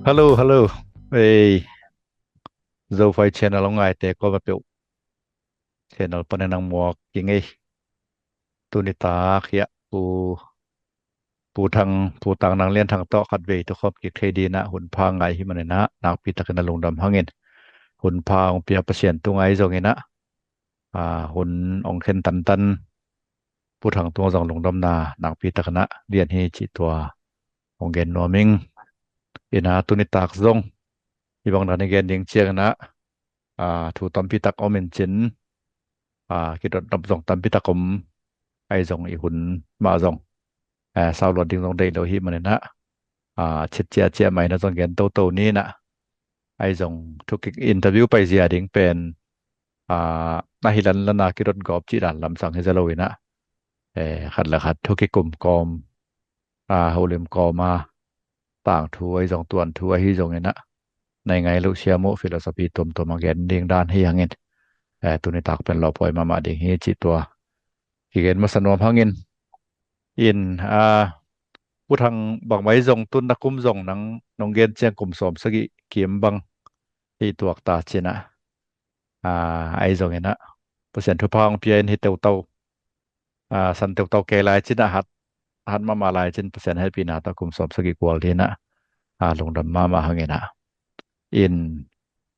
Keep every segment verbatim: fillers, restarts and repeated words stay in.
Hello, hello. Ei, Zophai channel hong ngaite kua ma peuh, channel panin nang muak ki ngei. Tuni tak hiah Pu, Pu Thang, Pu Tang Nang Lian Thang tawh khat vei tukhawm kik thei dinah hun pha ngai hi maninah nakpi takin a lungdam hangin hun pha hong pia Pasian tungah ahi zonginah, a, hun hong khen tantan Pu Thang tungah zong lungdamna nakpi takinah lian hi cih tua hong gen nuam ing. Inah tuni tak zong i bang dan i gen ding cianginah, a, thu tampi tak om in cin, a, kidotnop zong tampi tak om ahi zong i hun mah zong, a, sau luat ding zong deih lo hi maninah, a, chit ciahciah mah inah zong gen toto ninah ahi zong thukik interview paizia ding pen, a, na hi lanlana kidot gawp cih dan lamsang hi zia lo inah, e, khat le khat thukik kum kawm, a, holim kawma tangthu ahi zong tuanthu ahi zonginah na i ngai loh siam uh philosophy tuamtuam a gen ding dan hi hangin, e, tuni tak pen lawhpawi mahmah ding hi cih tua kigen masa nuam hangin. In, a, Pu Thang, bangmah ahi zong tun na kum zong nang nong gen ciang kum sawm sagih kim bang hi tuak ta cinah, a, ahi zonginah Pasian thupha hong pia in hi teutau, a, san teutau kei lai cinah hat, hat mahmah lai cin Pasian hehpihna tawh kum sawm sagih kual dinah, a, lungdam mahmah hanginah. In,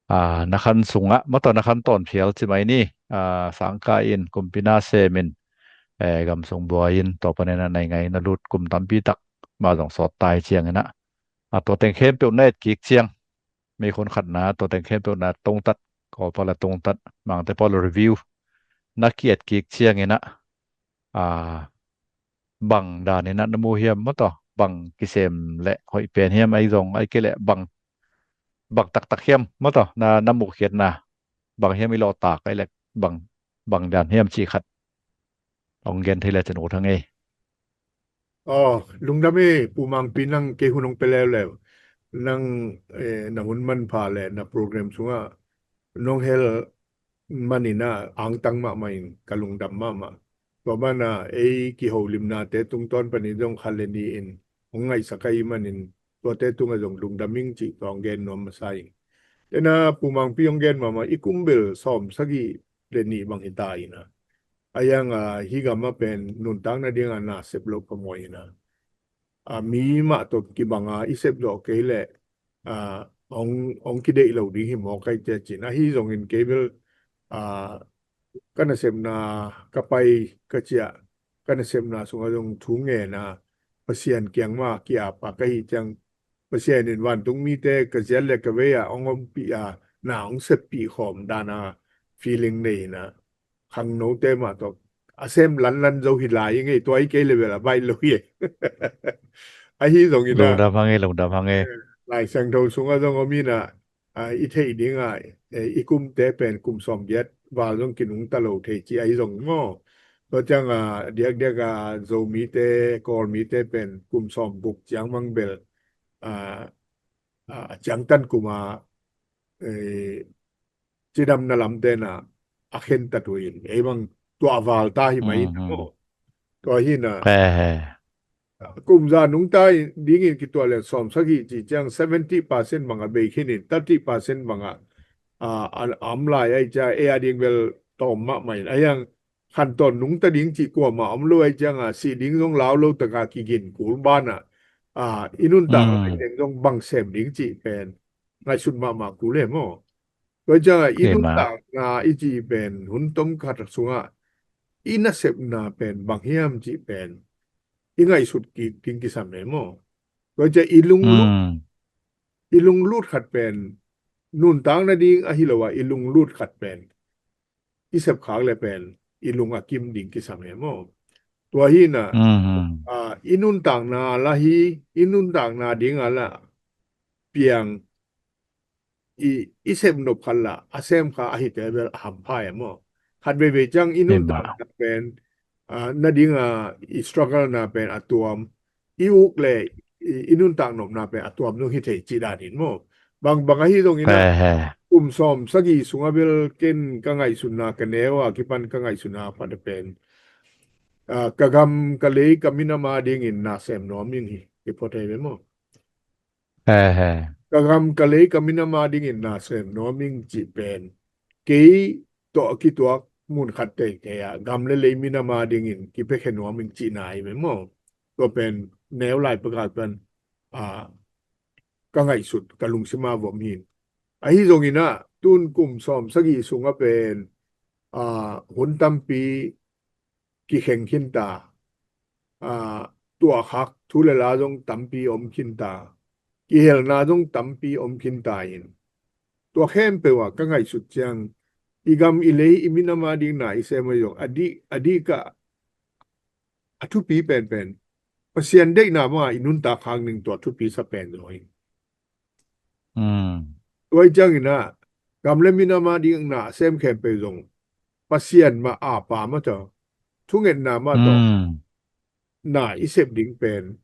a, na khan sungah mataw na khan tawn phial ci mai ni, a, sangka in kumpi na semin, e, gam sung buai in tua paninah na i ngai na lut kum tampi tak mah zong sawt ta hi cianginah, a, tua teng khempeuh na et kik ciang, mei khun khatna tua teng khempeuh na tungtat, Kawlpal a tungtat, Mangte pawl a review na ki-et kik cianginah, a, bang daninah na mu hiam mataw, bang kisem le hoih pen hiam ahi zong ahi kei leh bang, bang taktak hiam mataw, na, na muhkhiatna bang hiam i lawhtak ahi leh bang, bang dan hiam cih khat hong gen thei le cin ut hang ei. Aw, lungdam ei, Pu Mangpi nang kei hun hong pia leuleu. Nang, eh, na hun manpha le na program sungah nong hel maninah angtang mahmah in ka lungdam mahmah. Tua banah ei kiholimnate tungtawn panin zong khat le ni in hong ngaihsak ahi manin tuate tungah zong lungdam ing cih tua hong gen nuam masa ing. Tena Pu Mangpi hong gen mahmah i kum bel sawm sagih le nih bang hi ta inah. A hiang, a, hih gamah pen nuntak nadinga na sep loh phamawh inah, a, mi mah tawh kibanga i sepzawh kei leh, a, hong, hong kideih lo ding hi mawk ahi cia cin. Ahi zongin kei bel, a, ka nasepna ka pai ka ciah, ka nasepna sungah zong thu ngena Pasian kiang mah ki-ap a ka hih ciang Pasian in vantung mite ka ziat le ka vei ah hong ompih a, na hong seppih khawm dana feeling nei inah, khangnote mah tawh a sem lanlan zo hi lai ing ei, tua hi kei le bel a baih lo hi ei. Ahi zongin ah, lungdam hang ei, lungdam hang ei. Lai Siangtho sungah zong om inah, a, i theih dingah, eh, i kumte pen kum sawmgiat val zong kinungta lo thei ci ahi zong maw. Tua ciangah diakdiak a Zomite, Kawlmite pen kum sawmguk ciang mang bel, a, a, ciangtan kuma, eh, cidamna lamte na a khentat uh in ei bang tua a val ta hi mai in maw. Tua hi na, kumza nungta dingin kituah le sawm sagih ci ciang seventy percent bangah bei khin in thirty percent bangah, a, a, a om lai ahi cia ei a ding bel tawm mahmah in a hiang khantawn nungta ding cih kuamah om lo ahi cianga sih ding zong lau lo taka kigin kul banah, a, i nuntak lai teng zong bang sem ding cih pen ngaihsut mahmah kul e maw. Tua ciangah i nuntakna i cih pen hun tom khat sungah i nasepna pen bang hiam cih pen i ngaihsut kik ding kisam e maw. Tua ciah i lunglut, i lunglut khat pen nuntak nading ahi lo ah i lunglut khat pen i sepkhak le pen i lung a kim ding kisam e maw. Tua hi na, a, i nuntakna la hi, i nuntakna ding a la piang i, i sepnop khat la a sem kha ahite bel a hampha e maw. Khat veivei ciang i nuntakna pen, a, nadinga i struggle na pen a tuam, i uk le i, i nuntak nopna pen a tuam zong hi thei cih danin maw. Bang, bang ahi zongin a, kum sawm sagih sungah bel ken ka ngaihsutna ka neu a kipan ka ngaihsutna pat a pen, a, ka gam ka lei ka minam a dingin na sem nuam ing hi, i phot thei ve maw. Ka gam ka lei ka minam a dingin na sem nuam ing cih pen kei tawh a kituak mun khat teitei ah gam le lei minam a dingin kipiakhia nuam ing cihna hi ve maw. Tua pen neu lai pakal pen ka ngaihsut ka lungsim a vom hi. Ahi zongin ah tun kum sawm sagih sungah pen hun tampi kikheng khin ta, tuahkhak thu le la zong tampi om khin ta, kihelna zong tampi om khin ta in, tua khempeuh ah ka ngaihsut ciang i gam i lei i minam a ding na i sem ahi zong a dih a dih kah a thupi penpen Pasian deihna bangah i nuntak khak ning tua thupi sa pen zaw hi. Tua hi ciangin ah gam le minam a ding na sem khempeuh zong Pasian mah a pa mah tawh thungetna mah tawh na i sep ding pen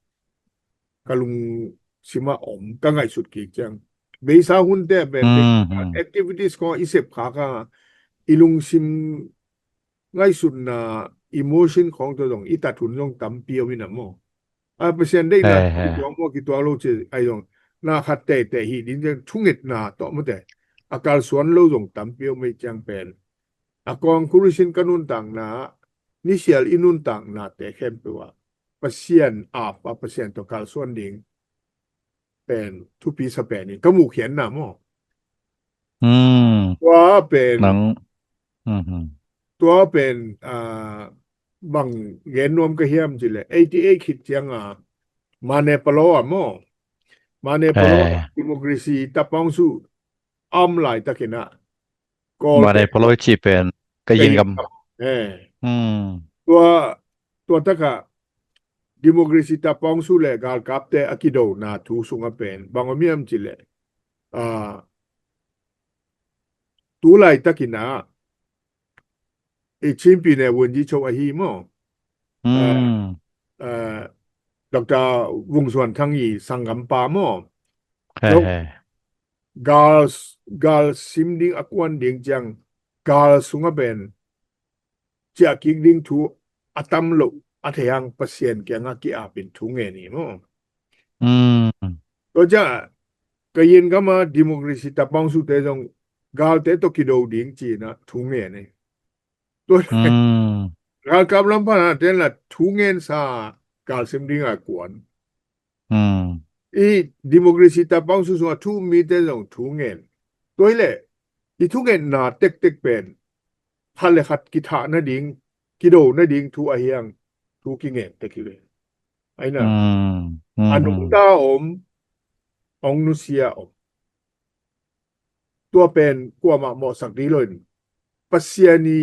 ka lungsim ah om ka ngaihsut kik ciang. Beisa hunte pen activities khawng i sep khak a i lungsim ngaihsutna emotion khawng tawh zong i tat hun zong tampi om in a maw. A Pasian deihna kituak maw kituak lo ci ai zong na khat teitei hi ding ciang thungetna tawh mawte a kalsuan lo zong tampi om ei ciang pen a kawng khurisin ka nuntakna nisial i nuntaknate khempeuh ah Pasian a pa Pasian tawh kalsuan ding pen thupi sa pen in ka mukhiatna maw. Tua pen tua pen bang gen nuam ka hiam cileh eighty eight khit cianga Mane Palo a maw, Mane Palo democracy tapawng su a om laitakin ah Mane Palo ci pen ka yin gam. Tua tua takah democracy tapawng su le galkapte a kidona thu sungah pen bang om hiam cileh tu laitakin ah i Chin pyine wunji cho ahi maw, Dr. Vung Suan Thang i sanggampa maw, gal gal sim ding a kuan ding ciang gal sungah pen ciah kik ding thu a tam loh a thei hang Pasian kiangah ki-apin thu ngen hi maw. Tua ciah ka yin gama democracy tapawng sute zong galte tawh kido ding cinah thu ngen hi. Tua galkap lam pana tenla thu ngen sa gal sim dinga kuan. I democracy tapawng su sungah thu mite zong thu ngen. Tua hileh i thungetna tektek pen khat le khat kithah nading kido nading thu ahiang thu kingen tek hi ve. Aina a nungta om ong nusia om. Tua pen kuamah mawhsak dih loin Pasian i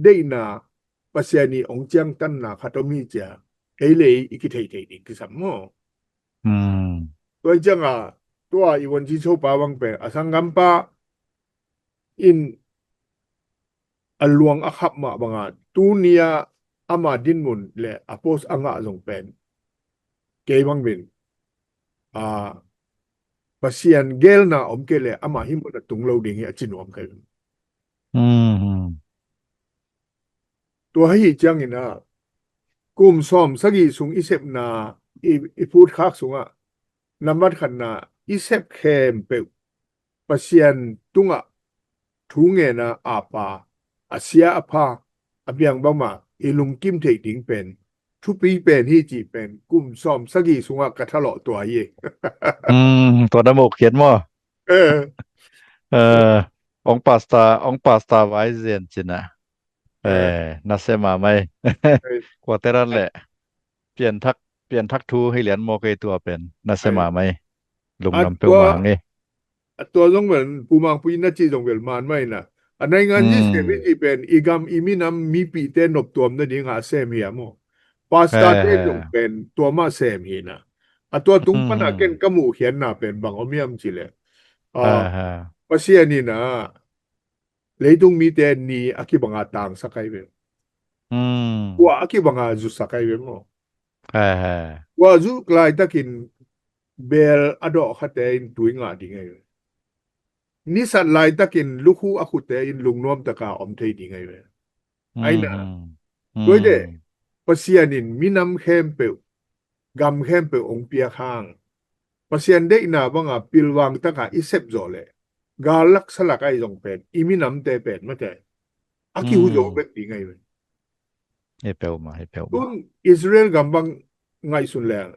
deihna Pasian i ong ciangtanna khat om hi cia ei le ei i kitheithei ding kisam maw. Tua hi cianga tua i wunji chopa bang pen a sanggampa in a luang a khap mah banga tunia ama dinmun le a post a ngah zong pen kei bang min a Pasian gelna om kei le ama hi mun a tung lo ding hi a ci nuam kei. Tua hi ciangin a kum sawm sagih sung i sepna i phutkhak sungah nambat khatna i sep khempeuh Pasian tungah thu ngena a pa a sia a pha a biang bangmah i lungkim theih ding pen thupi pen hi cih pen kum sawm sagih sungah ka thalawh tua hi. Tua na mawk khiat maw? Ong pasta ong pasta vai zen cina. Nasema mai. Kuateran le pianthak pianthak thu hi lian maw kei tua pen nasema mai. Lungdam peuh mah hang e. A tua zong bel pumang pui na cih zong bel man mah ina a naingan ji sem i cih pen i gam i minam mipite noptuam nading a sem hi a maw? Pasta te zong pen tua mah sem hi na a tua tung pana ken ka muh khianna pen bang om hiam cileh Pasian ina leitung mite ni a kibanga tangsak ai ve. Kua a kibanga zusak ai ve maw? Kua zuk laitakin bel a dawh khate in tui ngah ding ahi ve. Nisat laitakin lukhu a khute in lungnuam taka om thei ding ahi ve. Aina tuaite Pasian in minam khempeuh gam khempeuh ong piak hang Pasian deihna banga pilvang taka i sep zawh leh, gal lak sa lak ahi zong pen, i minamte pen mate a kihu zo bek ding ahi ve. Hi peuhmah, hi peuhmah. Tun Israel gam bang ngaihsun leng,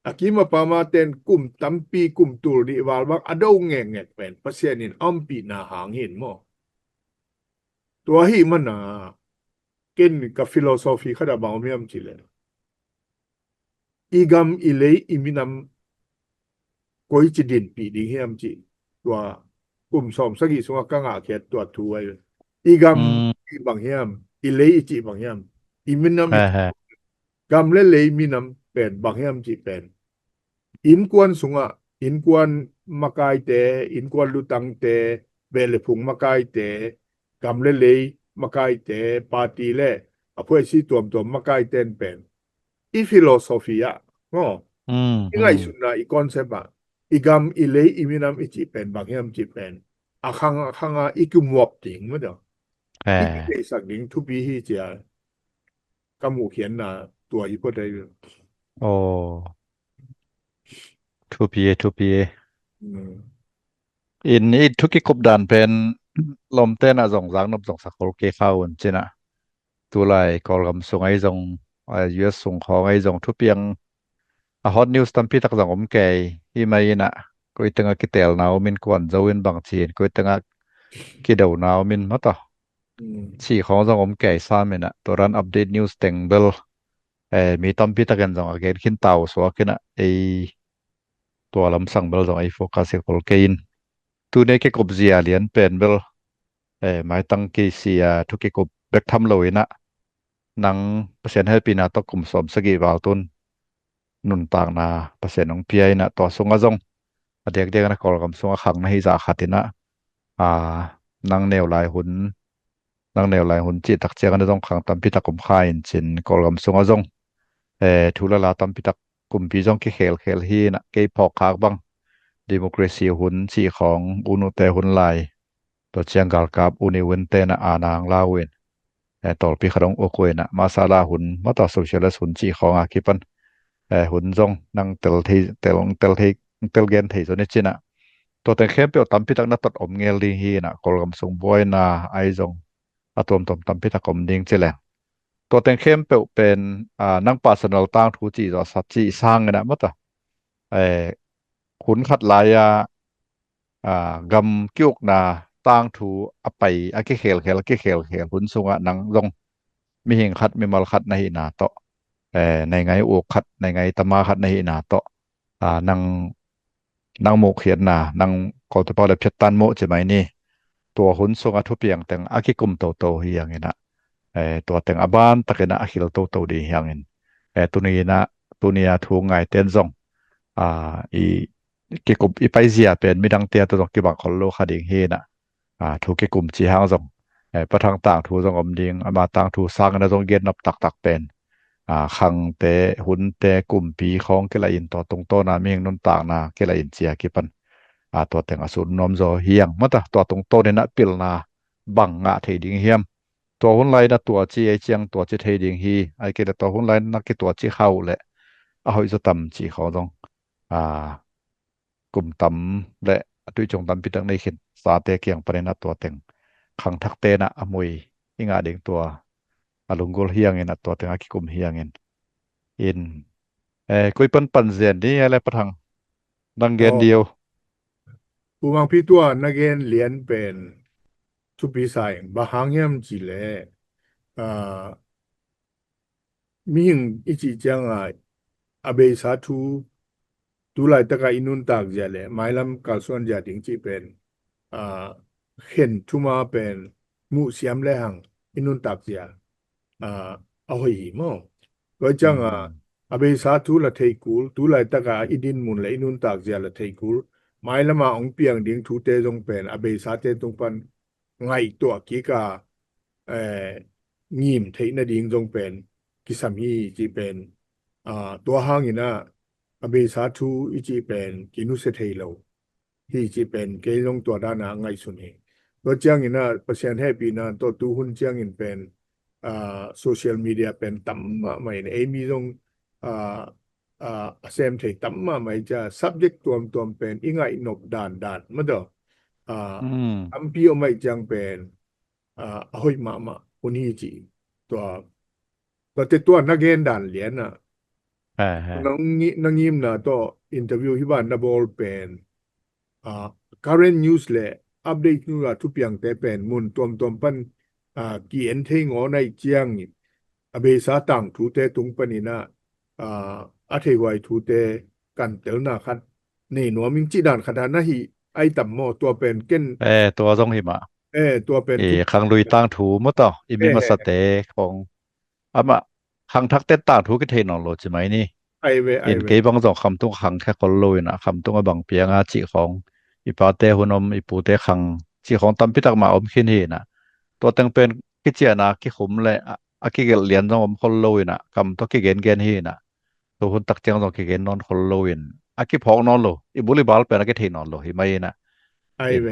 a kim a pama ten kum tampi, kum tul nih val bang a do ngekngek pen Pasian in a ompihna hang hi in maw? Tua ahih mana ken ka philosophy khat ah bang om hiam cih leh, i gam, i lei, i minam koici dinpih ding hiam cih, tua kum sawm sagih sungah ka ngahkhiat tua thu ahi. I gam i cih bang hiam, i lei i cih bang hiam, i minam i cih, gam le lei, minam pen bang hiam cih pen, innkuan sungah innkuan makaite, innkuan lutangte, beh le phung makaite, gam le lei makaite, party le a phuaisi tuamtuam makaite in pen i philosophy ah maw, i ngaihsutna, i concept ah, i gam, i lei, i minam i cih pen bang hiam cih pen a khang a khang a i kimuap ding maw, i kitheihsak ding thupi hi ci-a ka muhkhiatna tua hi phot ahi. Aw, thupi e, thupi e. In i thu kikup dan pen lawmte na zong zaknop zong sak khol kei kha un cin ah, tulai Kawlgam sung ahi zong, U S sung khawng ahi zong thupiang a hot news tampi tak zong om kei hi mai in ah, koi tengah kitelna om in, kuan zo in bang ci in, koi tengah kidona om in maw, tua cih khawng zong om kei sam in ah, tua dan update news teng bel mi tampi takin zong a gen khin ta uh suak in ah, ei tua lamsang bel zong ei focus hi khol kei in, tuni a kikup zia lian pen bel maitang kei si a thu kikup bek tham lo in ah, nang Pasian hehpihna tawh kum sawm sagih val tun nuntakna Pasian hong pia in ah, tua sungah zong a diakdiak in ah Kawlgam sungah khang na hi zah khat in ah, nang neu lai hun, nang neu lai hun cih tak ciangin zong khang tampi tak om kha in cin, Kawlgam sungah zong thu le la tampi tak, kumpi zong kikhelkhel hi in ah, kei phawk khak bang democracy hun cih khawng, U Nu te hun lai, tua ciang galkap U Ne Win te in ah a nang lau in, tawlpi khat hong uk uh in ah, masala hun maw, tua socialist hun cih khawng a kipan hun zong nang tel thei, tel, tel thei, tel gen thei zaw ni cin ah, tua teng khempeuh tampi tak na tot om ngel ding hi in ah, Kawlgam sung buaina ahi zong a tuamtuam tampi tak om ding ci leng, tua teng khempeuh pen nang personal tangthu cih zawh sa cih sang in ah maw, tua hun khat lai-a gam ki-ukna tangthu a pai, a kikhelkhel, a kikhelkhel hun sungah nang zong mihing khat, mimal khat na hihna tawh, naingai uk khat, naingai tama khat na hihna tawh, nang, nang muhkhiatna, nang Kawlte pau le phiattan muh ci mai ni, tua hun sungah thupiang teng a kikum toto hi hang in ah, tua teng a ban takin ah a khil toto ding hi hang in, tuni in ah, tuni a thu ngaite in zong i kikup, i paizia pen midangte a tawh zong kibang khol lo kha ding hi in ah, thu kikum cih hang zong, Pa Thang tangthu zong om ding, ama tangthu sangin a zong gen nop taktak pen khangte, hunte, kumpi khawng kilai in, tua tungtawna mihing nuntakna kilai in ci a kipan tua teng a sun nuam zaw hi hang maw, tua tungtawn in ah pilna bang ngah thei ding hiam, tua hun lai in ah tua ci, ei ciang tua ci thei ding hi, ahih kei leh tua hun lai in ah kitua ci kha uh leh a hoih zaw tam cih khawng zong kum tam le a tuicung tampi tak nei khin sate kiang panin a tua teng khangthakte in ah a mui i ngah ding tua a lunggulh hi hang in ah, tua teng a kikum hi hang in, in koi pan pan zen ding hi a le, Pa Thang, nang gen dih o. U Mangpi, tua na gen lian pen thupi sa ing. Bang hang hiam cih leh mihing i cih ciangin a beisa thu, tu laitak a i nuntak zia le mailam kalsuan zia ding cih pen khen thuma pen muh siam le hang i nuntak zia a hoih hi maw. Tua ciangin a beisa thu la thei kul, tu laitak a i dinmun le i nuntak zia la thei kul, mailam a hong piang ding thute zong pen a beisate tung pan ngaihtuah kik a ngim theih nading zong pen kisam hi cih pen, tua hangin ah a beisa thu i cih pen kinusia thei lo hi cih pen kei zong tua dan a ngaihsun hi. Tua ciangin ah Pasian hehpihna tawh tu hun ciangin pen social media pen tam mahmah in, ei mi zong a sem thei tam mahmah hi cia, subject tuamtuam pen i ngaih nop dandan mah tawh a tampi om ahih ciang pen a hoih mahmah hun hi ci. Tua tuate tua na gen dan lian ah na ngimna tawh interview hi ban na bawl pen current news le update news a thupiangte pen mun tuamtuam pan ki-en thei ngawn ahih ciangin a beisa tangthute tung panin ah a theihhuai thute kantelna khat nei nuam ing cih dan khat ah na hih ai tam maw? Tua pen ken tua zong hi mah. Tua pen i khanglui tangthu maw tawh i mi masate khong amah khangthakte tangthu kithei nawn lo ci mai ni. In kei bang zong khamtung khangkhia khol lo in ah khamtung a bang piang a cih khong i pate hun om i pute khang cih khong tampi tak mah om khin hi in ah tua teng pen kician a kikhum le a kigelh lian zong om khol lo in ah kam tawh kigengen hi in ah tu hun tak ciang zong kigen nawn khol lo in a kiphawk nawn lo i bul i bal pen a kithei nawn lo hi mai in ah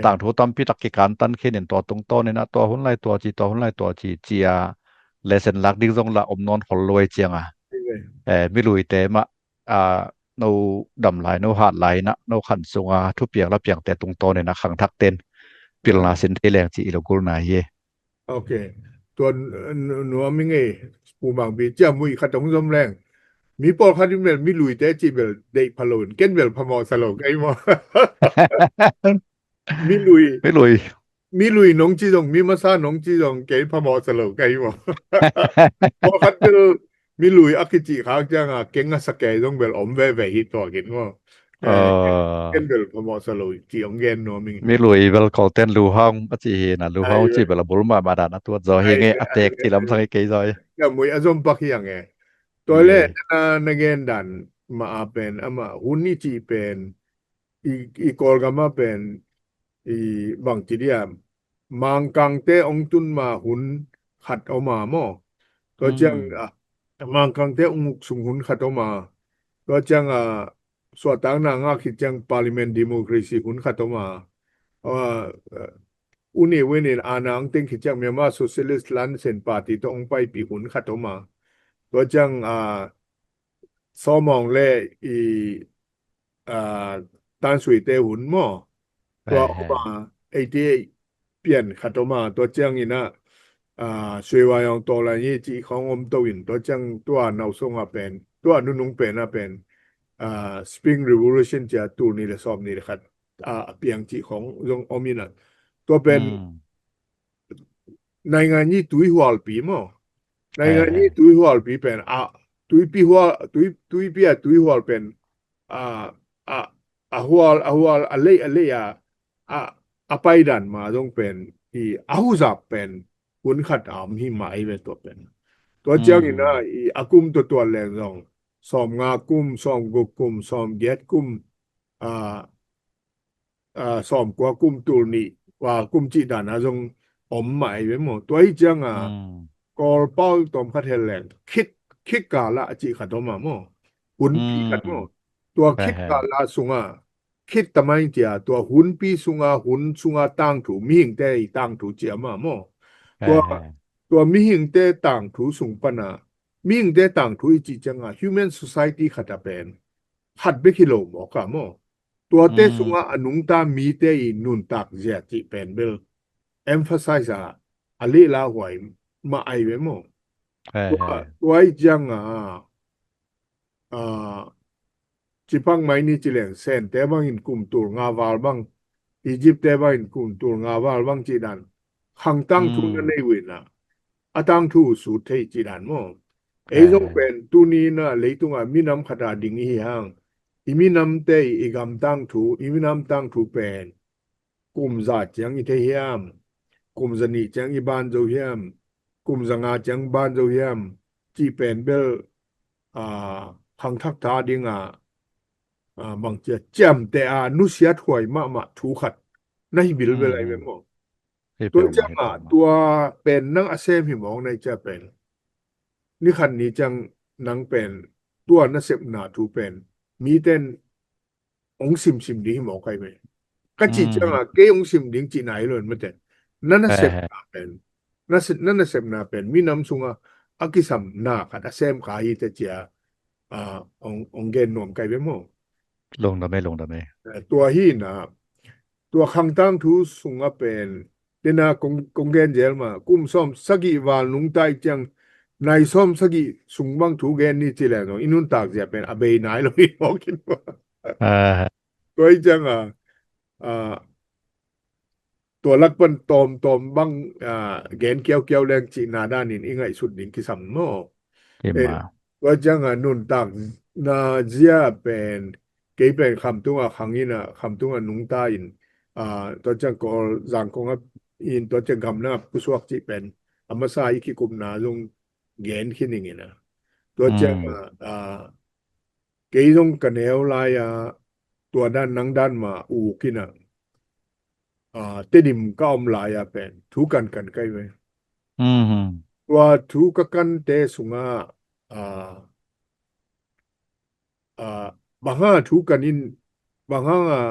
tangthu tampi tak kikantan khin in tua tungtawn in ah tua hun lai tua ci tua hun lai tua ci ci a lesson lak ding zong la om nawn khol lo ahih ciang a miluite mah no dam lai no hat lai in ah no khan sung a thupiang la piangte tungtawn in ah khangthakten pilna sin thei leng ci i lo gulna hi. Ok. Tua nuam i ngei Pu Mang Pi cia mui khat hong zom leng mi pawlkhat in bel miluite cih bel deih pha lo in ken bel phamawh sa lo kei maw? Milui milui milui nong ci zong mi masa nong ci zong kei phamawh sa lo kei maw? Pawlkhat bel milui a kicih khak cianga keng a sa kei zong bel om veve hi tua khin maw? Ken bel phamawh sa lo ci hong gen nuam ing. Milui bel Kawlten luhang a ci hi na luhang ci bel a bul mahmah dan a tuat zaw hi nge a tek ci lam sang hi kei zaw hi. Mui a zom pak hi a nge. Tua le na gen dan mah a pen amah hun i cih pen i Kawlgam a pen i bangci dia Mangkangte ong tun ma hun khat om a maw? Tua ciang Mangkangte ong uk sung hun khat om a, tua ciang a suahtakna ngak khit ciang parliament democracy hun khat om a, u ne u ne in ana ong teng khit ciang Myanmar Socialist Lansen Party tawh ong paipih hun khat om a, tua ciang a Sawmawng le i Tan Sui te hun maw? Tua om a, eighty eight pian khat om a, tua ciangin a Sui Wai Aung Tawlan i cih khawng om to in, tua ciang tua nausong a pen, tua nunung pen a pen Spring Revolution cia tul nih le sawm nih le khat a piang cih khawng zong om in a, tua pen naingan i tuihualpi maw? Naingan i tuihualpi pen a tuipi hual, tui, tuipi a tuihual pen a a a hual a hual a lei a lei a a a paidan ma zong pen i a huzap pen hun khat a om hi mah i ve tua pen. Tua ciangin a i a kum tua tua leng zong sawm nga kum, sawm guk kum, sawm giat kum, a sawm kua kum, tul nih kua kum cih dan a zong om mah i ve maw? Tua hi ciang a Kawl pau tawm khat hel leng khit khit kala a cih khat om a maw? Hunpi khat maw? Tua khit kala sunga khit tamai cia tua hunpi sunga hun sunga tangthu mihingte i tangthu cia ma maw? Tua tua mihingte tangthu sung pana mihingte tangthu i cih cianga human society khat a pen khat bek hi lo mawk a maw? Tuate sunga a nungta mite i nuntak zia cih pen bel emphasize a a lehla huai mah ai ve maw? Tua i cianga cipang mai ni cileng Sente bangin kum tul nga val bang, Egyptte bangin kum tul nga val bang cih dan khang tangthu na nei uh in a a tangthu uh sut thei cih dan maw? Ei zong pen tuni in a leitunga minam khat a ding i hi hang i minamte i gam tangthu, i minam tangthu pen kum za ciang i thei hiam? Kum za nih ciang i ban zo hiam? Kum za nga ciang ban zo hiam? Cih pen bel a khangthak ta dinga a bangcia ciamte a nusiat huai mahmah thu khat na hi bilbel ai ve maw? Tua cianga tua pen nang a sem hi mawk na i cia pen ni khat ni ciang nang pen tua na sepna thu pen miten ong simsim ding hi mawk ai ve. Ka cih cianga kei ong sim ding cihna hi lo in mate. Na na sepna pen na na sepna pen minam sunga a kisam na khat a sem kha hi te cia ah, ong, ong gen nuam kai ve maw. Lungdam e, lungdam e. Eh, tua hi na, tua khangtang thu sungah pen, tena kong, kong gen zel ma, kum sawm sagih val nungta i ciang, nai sawm sagih sung bang thu gen ni ci leng zong, i nuntak zia pen, a bei nai lo i mawk in. Ah. Tua i ciang a, ah, tua lak pan tawmtawm bang, ah, gen kiaukiau leng cihna danin i ngaihsut ding kisam maw. Tua ciang a nuntakna zia pen, kei pen Khamtung a khang in a, Khamtung a nungta in, ah, tua ciang Kawl Zangkong a in, tua ciang gamdang a pusuak cih pen, a masa i kikupna zong gen khin ing in a. Tua ciang a, ah, kei zong ka neu lai a, tua dan nang dan ma uk in a, ah, Tedim ka om lai a pen, thu kan kan kai ve. Tua thu ka kante sungah, ah, ah, bang hang a thu kan in, bang hang a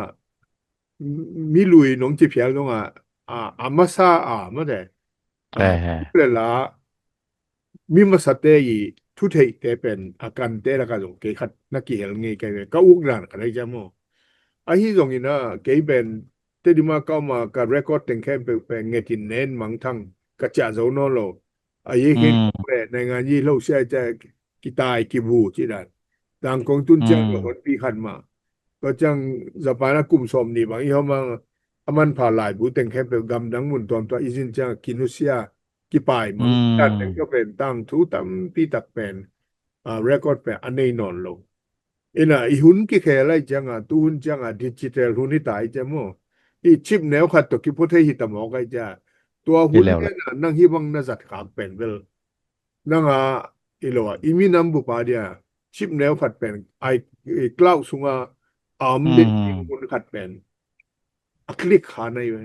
mi lui nong ci phial zong a, ah, a masa a, mate. Ah, le la, mi masate i thu theihte pen a kante lakah zong kei khat na kihel ngei kai ve, ka uk dan ka dai ciam maw. Ahi zongin a, kei pen Tedim a ka om a ka record teng khempeuh pen ngetin nen mangthang ka ciah zo nawn lo. A ye kei le naingan yi lo sia cia kitai kibu ci dan. Zangkong tun ciang ka honpi khat mah. Tua ciang Japan a kum sawm ni bang i hom a, a manpha laibu teng khempeuh gamdang mun tuamtuam i zin ciang kinusia kipai mang. Tan teng ka pen tangthu tampi tak pen, ah, record pen a nei nawn lo. Ina i hun kikhel ai cianga, tu hun cianga digital hun hi ta ai cia maw. I chip neu khat tawh kiphua thei hi ta mawk ai cia. Tua hun liana nang hi bang na zat khak pen bel, nanga i lo a i minam bupa dia chip neu khat pen ai, i cloud sunga a om ding hun khat pen a click kha nai ve.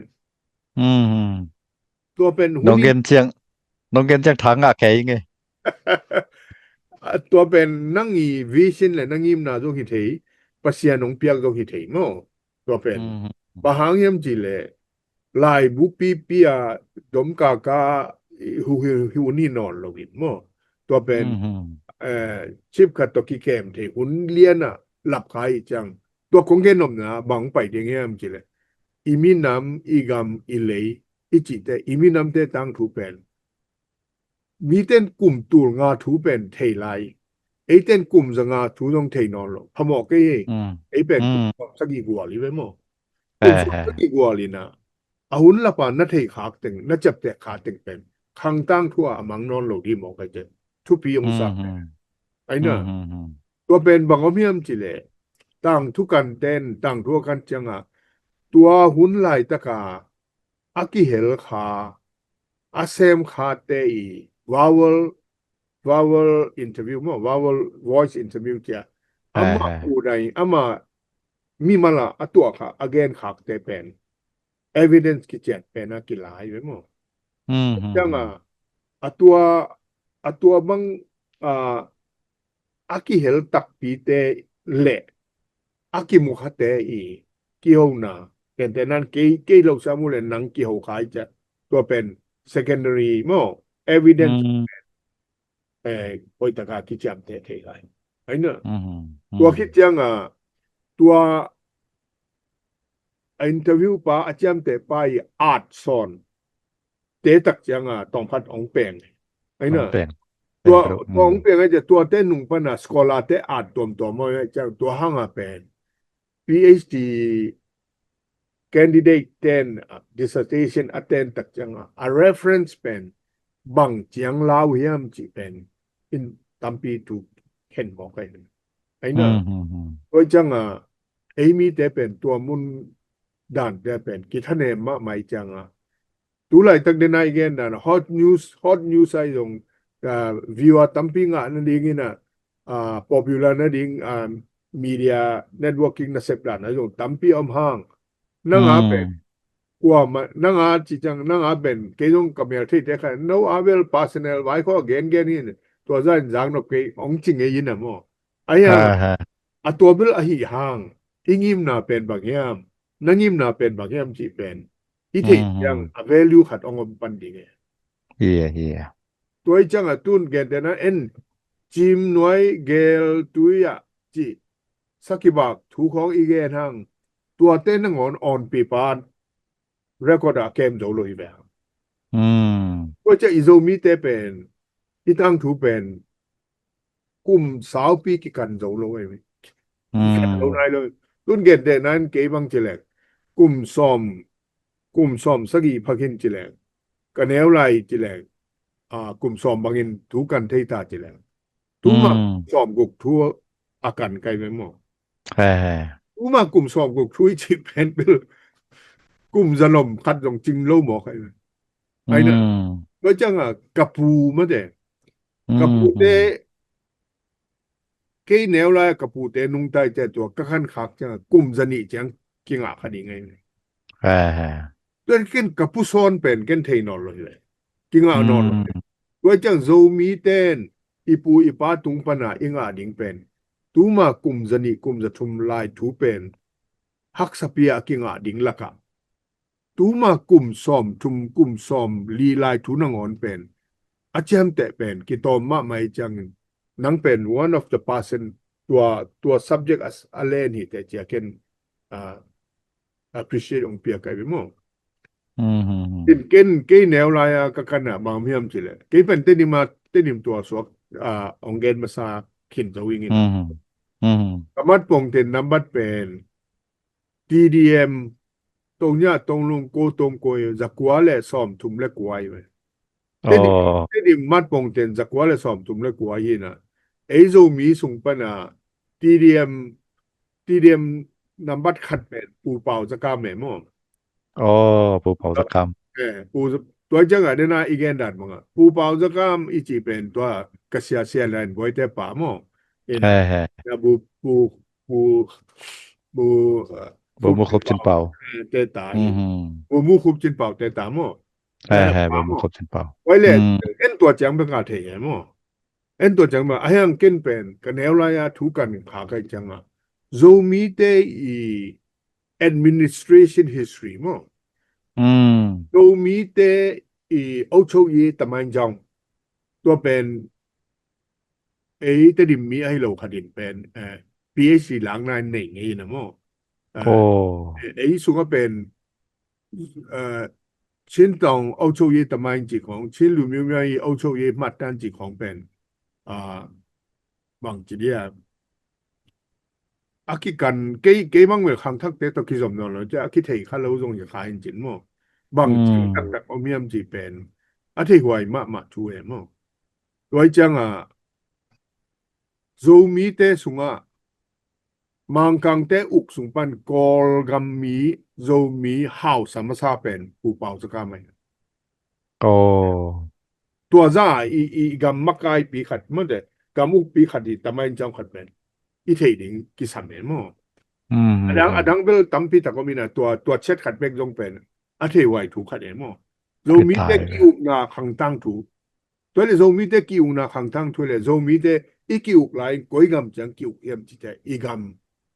Tua pen hun nong gen ciang, nong gen ciang thang ngah kei nge. Tua pen nang i vision le nang imna zong hi thei, Pasian nong piak zong hi thei maw. Tua pen bang hang hiam ci le laibu pipi a dom kaka hi, hi, hi un hi nawn lo in maw. Tua pen, eh, chip khat tawh kikem thei hun liana lap kha i ciang. Tua kong gen nopna bang pai ding hiam ci le i minam, i gam, i lei, i cihte, i minamte tangthu pen miten kum tul nga thu pen thei lai. Eiten kum za nga thu zong thei nawn lo. Phamawh kei hi. Ei pen kum sagih gual hi ve maw. Kum sagih gual ina a hun lapa na thei khak teng, na ciapteh kha teng pen khang tangthu a mang nawn lo di maw kai te. Thupi ong sa. Aina. Tua pen bang om hiam ci le tangthu kan ten, tangthu a kan cianga tua hun laitaka a kihel kha, a sem khate i vowel, vowel interview maw, vowel voice interview cia. Amah udai, amah mimala a tuah kha, a gen khakte pen evidence kiciat pen a kilai ve maw. Cianga a tua, a tua bang, a, a kihel takpite le a kimukhate i kihona, kente nan kei, kei lo samu le nang kiho khai cia. Tua pen secondary maw, evidence, eh, hoitaka kiciamteh thei lai. Aina. Tua khit cianga tua a interview pa, a ciamteh pa i art sawn te tak cianga tawngphat ong peng. Aina. Tua, tua ong peng ai cia tuate nung pana scholar te at tuamtuam ai ciang tua hanga pen PhD candidate ten, dissertation a ten tak cianga a reference pen bang ciang lau hiam ci pen in tampi tu khen mawk ai. Aina. Tua cianga eimi te pen tua mun dan te pen kithanem mahmah i cianga tu laitak dena i gen dan hot news, hot news ai zong, ah, viewer tampi ngah nadingin a, ah, popular nading, ah, media networking nasep dan ai zong tampi om hang. Nanga pen kuama, nanga ci ciang, nanga pen kei zong ka mel theite kha no a bel personal vai kho a gen gen in tua zan zang nop kei ong ci ngei in a maw. Aia a tua bel ahi hang i ngimna pen bang hiam, na ngimna pen bang hiam ci pen i theih ciang a value khat ong om pan ding e. Tua i cianga tun gentena en Cim nuai gel tui ah cih sakibak thu khawng i gen hang, tuate nangawn on paper record ah kem zo lo hi ve hang. Tua ciah i Zomite pen i tangthu pen kum saupi kikan zo lo hi. Kikan lo nai lo. Tun gentehna in kei bang ci leng kum sawm, kum sawm sagih phakin ci leng, ka neu lai ci leng, kum sawm bangin thu kan thei ta ci leng, tuma kum sawm guk thu a kan kai ve maw? Tuma kum sawm guk thu i cih pen bil kum zalom khat zong cing lo maw kai ve? Aina, tua cianga ka pu mate, ka pute, kei neu lai ka pute nungtai ciah tua ka khan khak cianga kum zanih ciang kingah kha ding ngai. Tua ken ka pu sawn pen ken thei nawn lo hi ve. Kingah nawn lo hi ve. Tua ciang Zomite in i pu i pa tung pana i ngah ding pen tuma kum zanih kum zathum lai thu pen haksapi a kingah ding lakah tuma kum sawmthum kum sawmli lai thu nangawn pen a ciamteh pen kitawm mahmah i ciangin nang pen one of the person tua, tua subject a, a len hi te cia ken, ah, appreciate ong pia kai ve maw? Tin ken kei neu lai a ka kan a bang hiam ci le kei pen Tedim a, Tedim tua suak, ah, ong gen masa khin zo ing in. Ka mat pong ten nambat pen T D M, Tongnya Tonglung ko Tongkoi zakua le sawmthum le kua hi ve. Tedim, Tedim mat pong ten zakua le sawmthum le kua hi na. Ei Zomi sung pana T D M, T D M nambat khat pen Pu Pau Zakam e maw? Pu Pau Zakam. Tua cianga dena i gen dan manga Pu Pau Zakam i ci pen tua ka sia sia lain boite pa maw? Pu, pu, pu, pu, pu Mukhup Cin Pau te ta hi. Pu Mukhup Cin Pau te ta maw? Pu Mukhup Cin Pau. Wai le, en tua ciang beka thei e maw? En tua ciang ma a hiang ken pen ka neu lai a thu kan kha kai cianga Zomite i administration history maw? Zomite i အုပ်ချုပ်ရေးသမိုင်းကြောင်း tua pen ei Tedim mi ahi lo khat in pen, eh, PhD lakna nei ngei na maw? Eh, ei sunga pen, eh, 青岛အုပ်ချုပ်ရေးသမိုင်း ci khawng, ချင်းလူမျိုးများ၏ အုပ်ချုပ်ရေးမှတ်တမ်း ci khawng pen, ah, bang ci dia a kikan kei, kei bang vel khangthakte tawh kizom nawn lo cia a kithei kha lo zong hi kha in cin maw? Bang cin taktak om hiam ci pen a thei huai mahmah thu e maw? Tua cianga Zomite sungah Mangkangte uk sung pan Kawlgam mi Zomi hausa masa pen Pu Pau Zakam ahi. Tua za i, i gam makaipi khat mawte gam ukpi khat i tamain ciang khat pen i thei ding kisam e maw? Adang, adang bel tampi tak om ina tua, tua chet khat bek zong pen a thei huai thu khat e maw? Zomite ki-ukna khangtang thu. Tua le Zomite ki-ukna khangtang thu le Zomite i ki-uk lai koi gam ciang ki-uk hiam cite i gam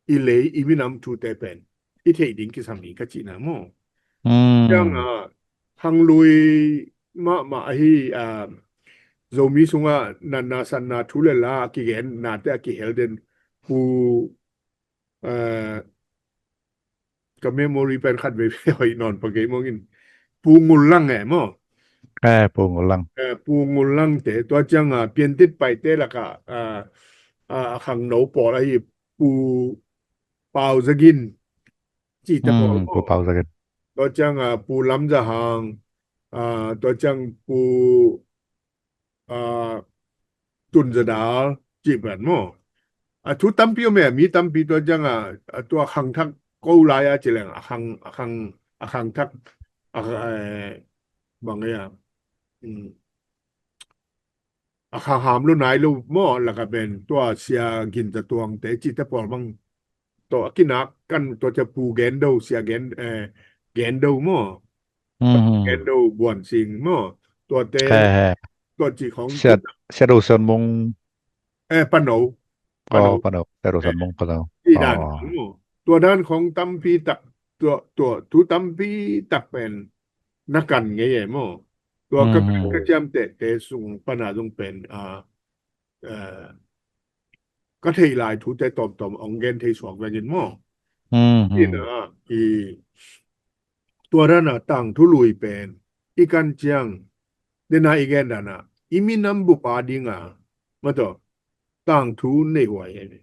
i lei i minam thute pen i thei ding kisam hi ka cihna maw? Cianga hanglui mahmah ahi, ah, Zomi sunga natna satna thu le la a kigen nate a kihel den Pu, ah, ka memory pen khat veve hoih nawn pa kei mawngin Pu Ngul Lang e maw? Eh, Pu Ngul Lang. Eh, Pu Ngul Langte tua cianga Piantit Paite laka, ah, ah, a khangno pawl ahi Pu Pau Zagin cite pawl maw? Pu Pau Zagin. Tua cianga Pu Lam Za Hang, ah, tua ciang Pu, ah, Tun Za Dal cih pen maw? A thu tampi om e, mi tampi tua cianga, ah, tua khangthak ko lai a ci leng a khang, a khang, a khangthak, a, eh, bang e a, mm, a khangham lo nai lo maw, laka pen tua Sia Gin Za Tuangte cihte pawl bang tawh a kinak kan tua cia Pu Gen Do, Sia Gen, eh, Gen Do maw? Gen Do Buan Sing maw? Tuate, tua cih khawng Sia, Sia Do San Mung. Eh, Pano. Pano. Pano, Sia Do San Mung Pano. Cih dan khawng maw? Tua dan khawng tampi tak, tua, tua, thu tampi tak pen na kan ngei e maw? Tua ka, ka ciamtehte sung pana zong pen, ah, eh, ka theih lai thute tawmtawm hong gen thei suak vengin maw. Ina i tua dana tangthu lui pen i kan ciang dena i gen dana i minam bupa dinga maw taw tangthu nei huai hi.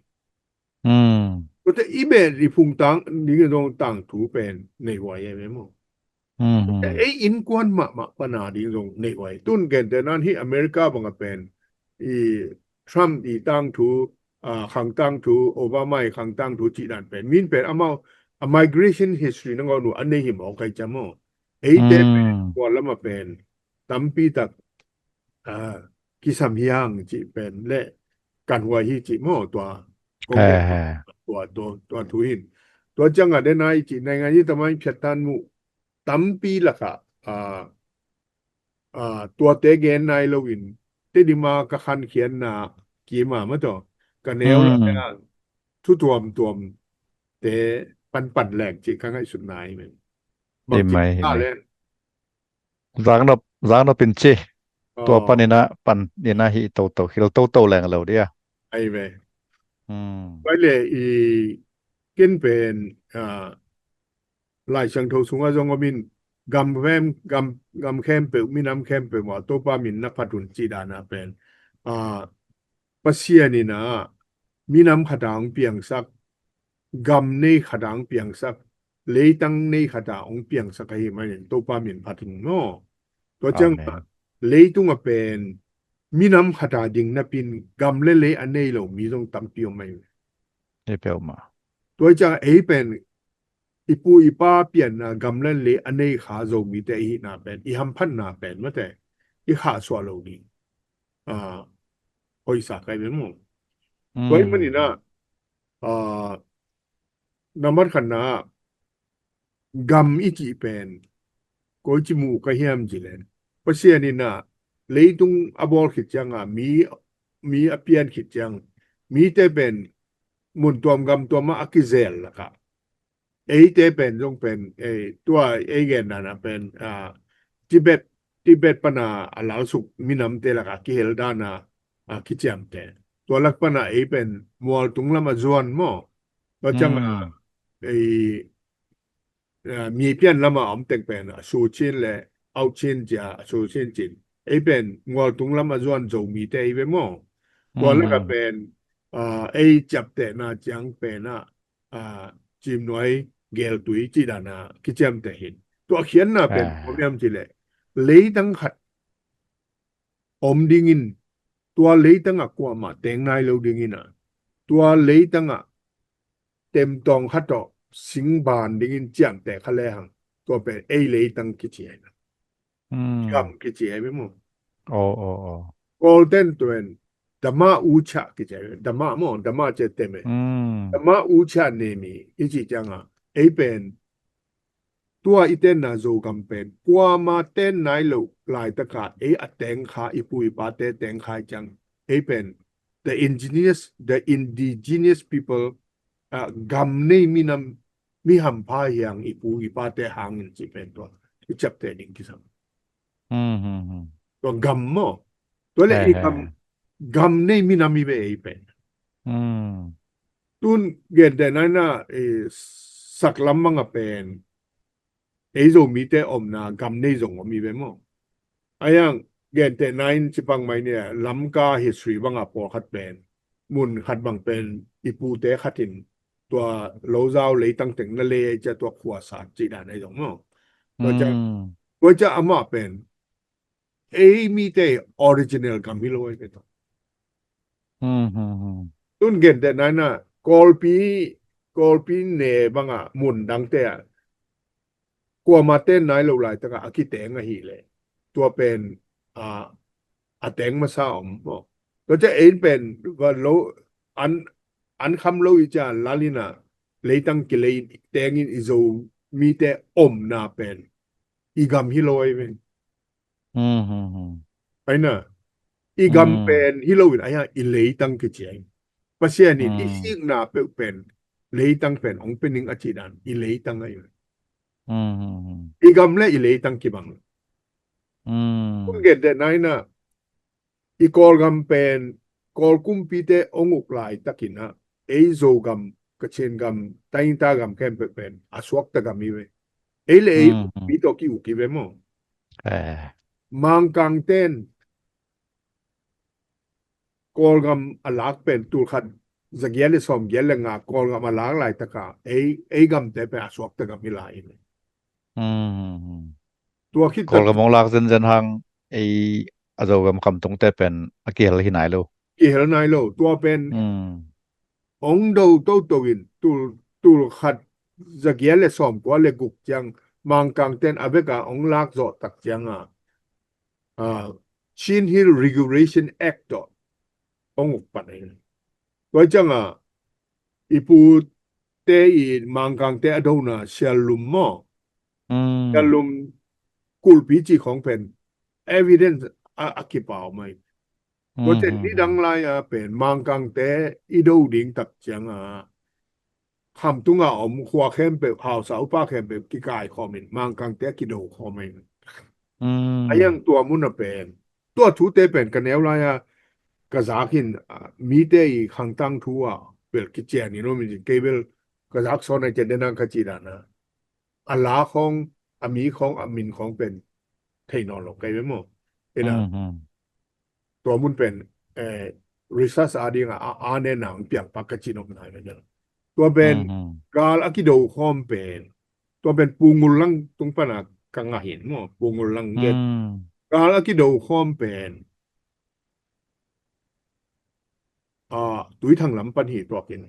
Kote i bet i phungtang ding zong tangthu pen nei huai hi maw. Ei innkuan mahmah pana ding zong nei huai. Tun gente nan hi America banga pen i Trump i tangthu, ah, khang tangthu, Obama i khang tangthu cih dan pen min pen amau a migration history nangawn uh a nei hi maw kai ca maw. Eite pen kuan lama pen tampi tak, ah, kisam hiang cih pen le kan huai hi cih maw tua kong tua tua tua thu hin. Tua cianga dena i cih naingan i tamai phiat tan muh tampi lakah, ah, ah, tuate gen nai loin Tedim a ka khankhiatna kima maw taw ka neu la thu tuamtuam te panpan leng cih ka ngaihsut nai men. Bang cih ta leng Zaknop, zaknop in ci. Tua paninah pan inah hih toto khil toto leng lo dia. Ai ve. Bai le i ken pen, ah, Lai Siangtho sungah zong om in gam khempeuh, minam khempeuh mah Topa min na phat un cih dana pen, ah, Pasian inah minam khata hong piangsak, gam nei khata hong piangsak, leitang nei khata hong piangsak ahi manin Topa min phat in maw. Tua ciang leitung a pen minam khata ding napin gam le lei a nei lo mi zong tampi om ahi. Tua ciang ei pen i pu i pa pianna gam le lei a nei kha Zomite i hihna pen i hamphatna pen mate i khahsuah lo ding. Ah, hoihsa kai ve maw. Tua i maninah, ah, nambat khatna gam i cih pen koi ci muh ka hiam ci len Pasian inah leitung a bawl khit cianga mi, mi a pian khit ciang mite pen mun tuam gam tuamah a kizel lakah eite pen zong pen, eh, tua ei gen dana pen, ah, Tibet, Tibet pana a lalsuk minamte laka kihel dana, ah, kiciamte. Tua lak pana ei pen mualtung lama zuan maw. Tua cianga ei, ah, mi pian lama om teng pen a sucin le aucin cia a sucin cin. Ei pen mualtung lama zuan Zomite ei ve maw. Tua laka pen, ah, ei ciaptehna ciang pena ah, cimnuai geltui cih dana kiciamteh hin. Tua khiatna pen om hiam cih leh leitang khat om dingin tua leitangah kuamah teng nai lo dingin ah tua leitangah temtawng khat tawh singban dingin ciamteh kha lehang tua pen ei leitang kici ahi na. Gam kici ahi ve maw. Kawlten tuen dama ucha kici ahi ve. Dama maw, dama cia teme. Dama ucha nemi i cih cianga ei pen tua i tenna Zogam pen kuama ten nai lo laitaka ei a tengkha i pu i pate tengkha i ciang ei pen the indigenous, the indigenous people, ah, gam nei minam mi hampha hiang i pu i pate hangin cih pen tua i ciapteh ding kisam. Tua gam maw. Tua le i gam, gam nei minam i ve ei pen. Tun genteh naina saklam manga pen ei Zomite omna gam nei zong om i ve maw. Ayang genteh nain cipang mai nia Lamka history banga pawlkhat pen mun khat bang pen i pute khatin tua lozau leitang teng na lei ai cia tua khuasa cih dan ai zong maw. Tua cia amah pen ei mite original gam hi lo ai ve tawh. Tun genteh naina Kawlpi, Kawlpi ne banga mun dangte ah kuama ten nai lo laitaka a kiteng ahileh tua pen a teng masa om maw. Tua cia ei pen va lo an, an kham lo i cia lalina leitang kilei tengin i Zomite omna pen i gam hi lo ai ven. Aina i gam pen hi loin aia i leitang kici ai. Pasian in i sikna peuh pen leitang pen ong pening a cih dan i leitang ai. I gam le i leitang kibang. Kun genteh naina i Kawlgam pen Kawl kumpite hong uk laitakin ah, ei Zogam, Kachin gam, Tainta gam khempeuh pen a suakta gam hi ve. Ei le ei, mm, ukpi tawh ki-uk hi ve maw. Eh. Mangkangten Kawlgam a lak pen tulkhat zagiat le sawmgiat le nga Kawlgam a lak laitaka ei, ei gamte pen a suakta gam hi lai hi. Mm. Tua khit Kawlgam hong lak zenzen hang ei a Zogam kamtungte pen a kihel hi nai lo. Kihel nai lo. Tua pen, mm, hong do toto in tul, tulkhat zagiat le sawmkua le guk ciang Mangkangten a beka hong lak zawh tak cianga, ah, Chin Hill Regulation Act tawh hong uk pan ahi. Tua cianga i pute i Mangkangte a dona Sial Lum maw. Mm. Sial Lum kulhpi cih khawng pen evidence a, a kipau mai. Tua ciang, mm, nidang lai-a pen Mangkangte i do ding tak cianga khamtunga om khua khempeuh, hausa upa khempeuh kikaikhawmin Mangkangte a kido khawm ahi. Mm. A hiang tua muna pen, tua thute pen ka neu lai-a ka zak in, ah, mite i khangtang thu ah bel kician in om in, kei bel ka zak sawn a cian dena ka ci dana. A la khawng, a mi khawng, a min khawng pen thei nawn lo kei ve maw. Ina, mm, mm, tua mun pen, eh, research a dinga a, a ne nang piang pak ka ci nop nai ve. Tua pen, mm, mm, gal a kido khawm pen, tua pen Pu Ngul Lang tung pana ka ngah in maw, Pu Ngul Lang gen. Mm. Gal a kido khawm pen, ah, Tuithang lam pan hi tuakin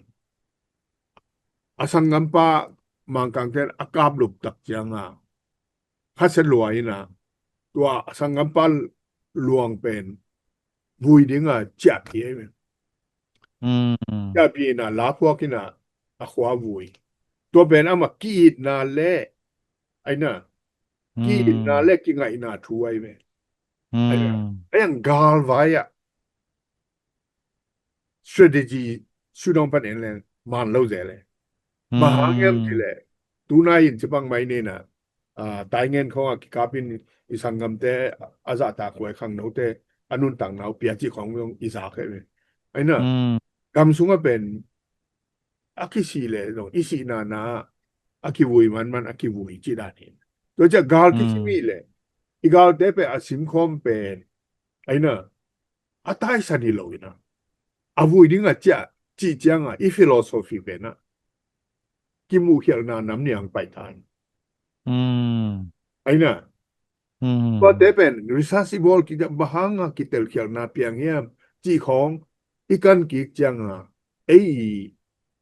a sanggampa Mangkangten a kaplup tak cianga khasia lua ina, tua a sanggampa luang pen vui dinga ciahpih ahi. Mm. Ciahpih ina, laphuak ina, a khua vui. Tua pen ama ki-itna le, aina, ki-itna, mm, le kingaihna thu ahi ve. Mm. Aina, a hiang galvai ah strategy sudong pan en leng man lo ze le. Bang hang hiam, mm, ci le, tunai in ci bang mai nena, ah, Taingen khawng a kikapin i sanggamte a zahtak huai khangnote a nuntakna uh pia cih khawng zong i zak hi ve. Aina, mm, gam sungah pen a kisih le zong i sihna na a kivui manman a kivui cih dan hi. Tua ciang gal kisim, mm, hi le i galte pen a simkhawm pen, aina, a taisan hi lo ina, a vui dinga ciah cih cianga i philosophy pen ah kimuhkhialhna nam niang pai ta hi. Mm. Aina, mm, tuate pen research i bawl kik ciang bang hanga kitelkhialhna piang hiam cih khawng i kan kik cianga ei i,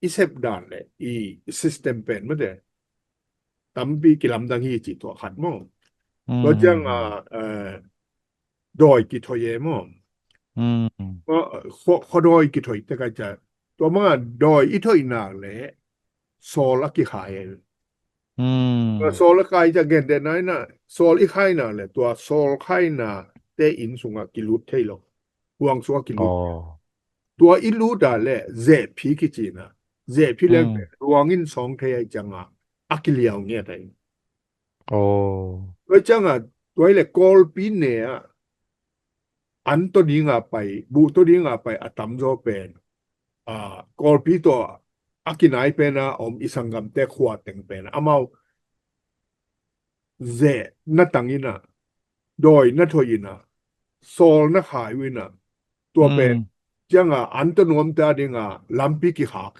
i sep dan le i system pen mate tampi kilamdang hi cih tua khat maw. Mm. Tua cianga, eh, dawi kithoih e maw. Mm. Khuadawi kithoih te kai ca. Tua manga dawi i thoih nak le sawl a kikhai e. Mm. Tua sawl a khai ca, gentehna ina, sawl i khai nak le tua sawl khaina te inn sungah kilut thei lo. Huang sungah kilut. Oh. Tua i lut a le zehphi kici ina. Zehphi le, mm, ruang in sawng thei ahi cianga a kiliau ngiat ahi. Oh. Tua cianga, tua hi le Kawlpi ne ah an tawh dinga pai, buh tawh dinga pai a tamzaw pen, ah, Kawlpi tawh a kinai pena om i sanggamte khua teng pen amau zeh na tang ina, dawi na thoih ina, sawl na khai uh ina, tua pen, mm, cianga an tawh nuamte a dinga lampi kikhak.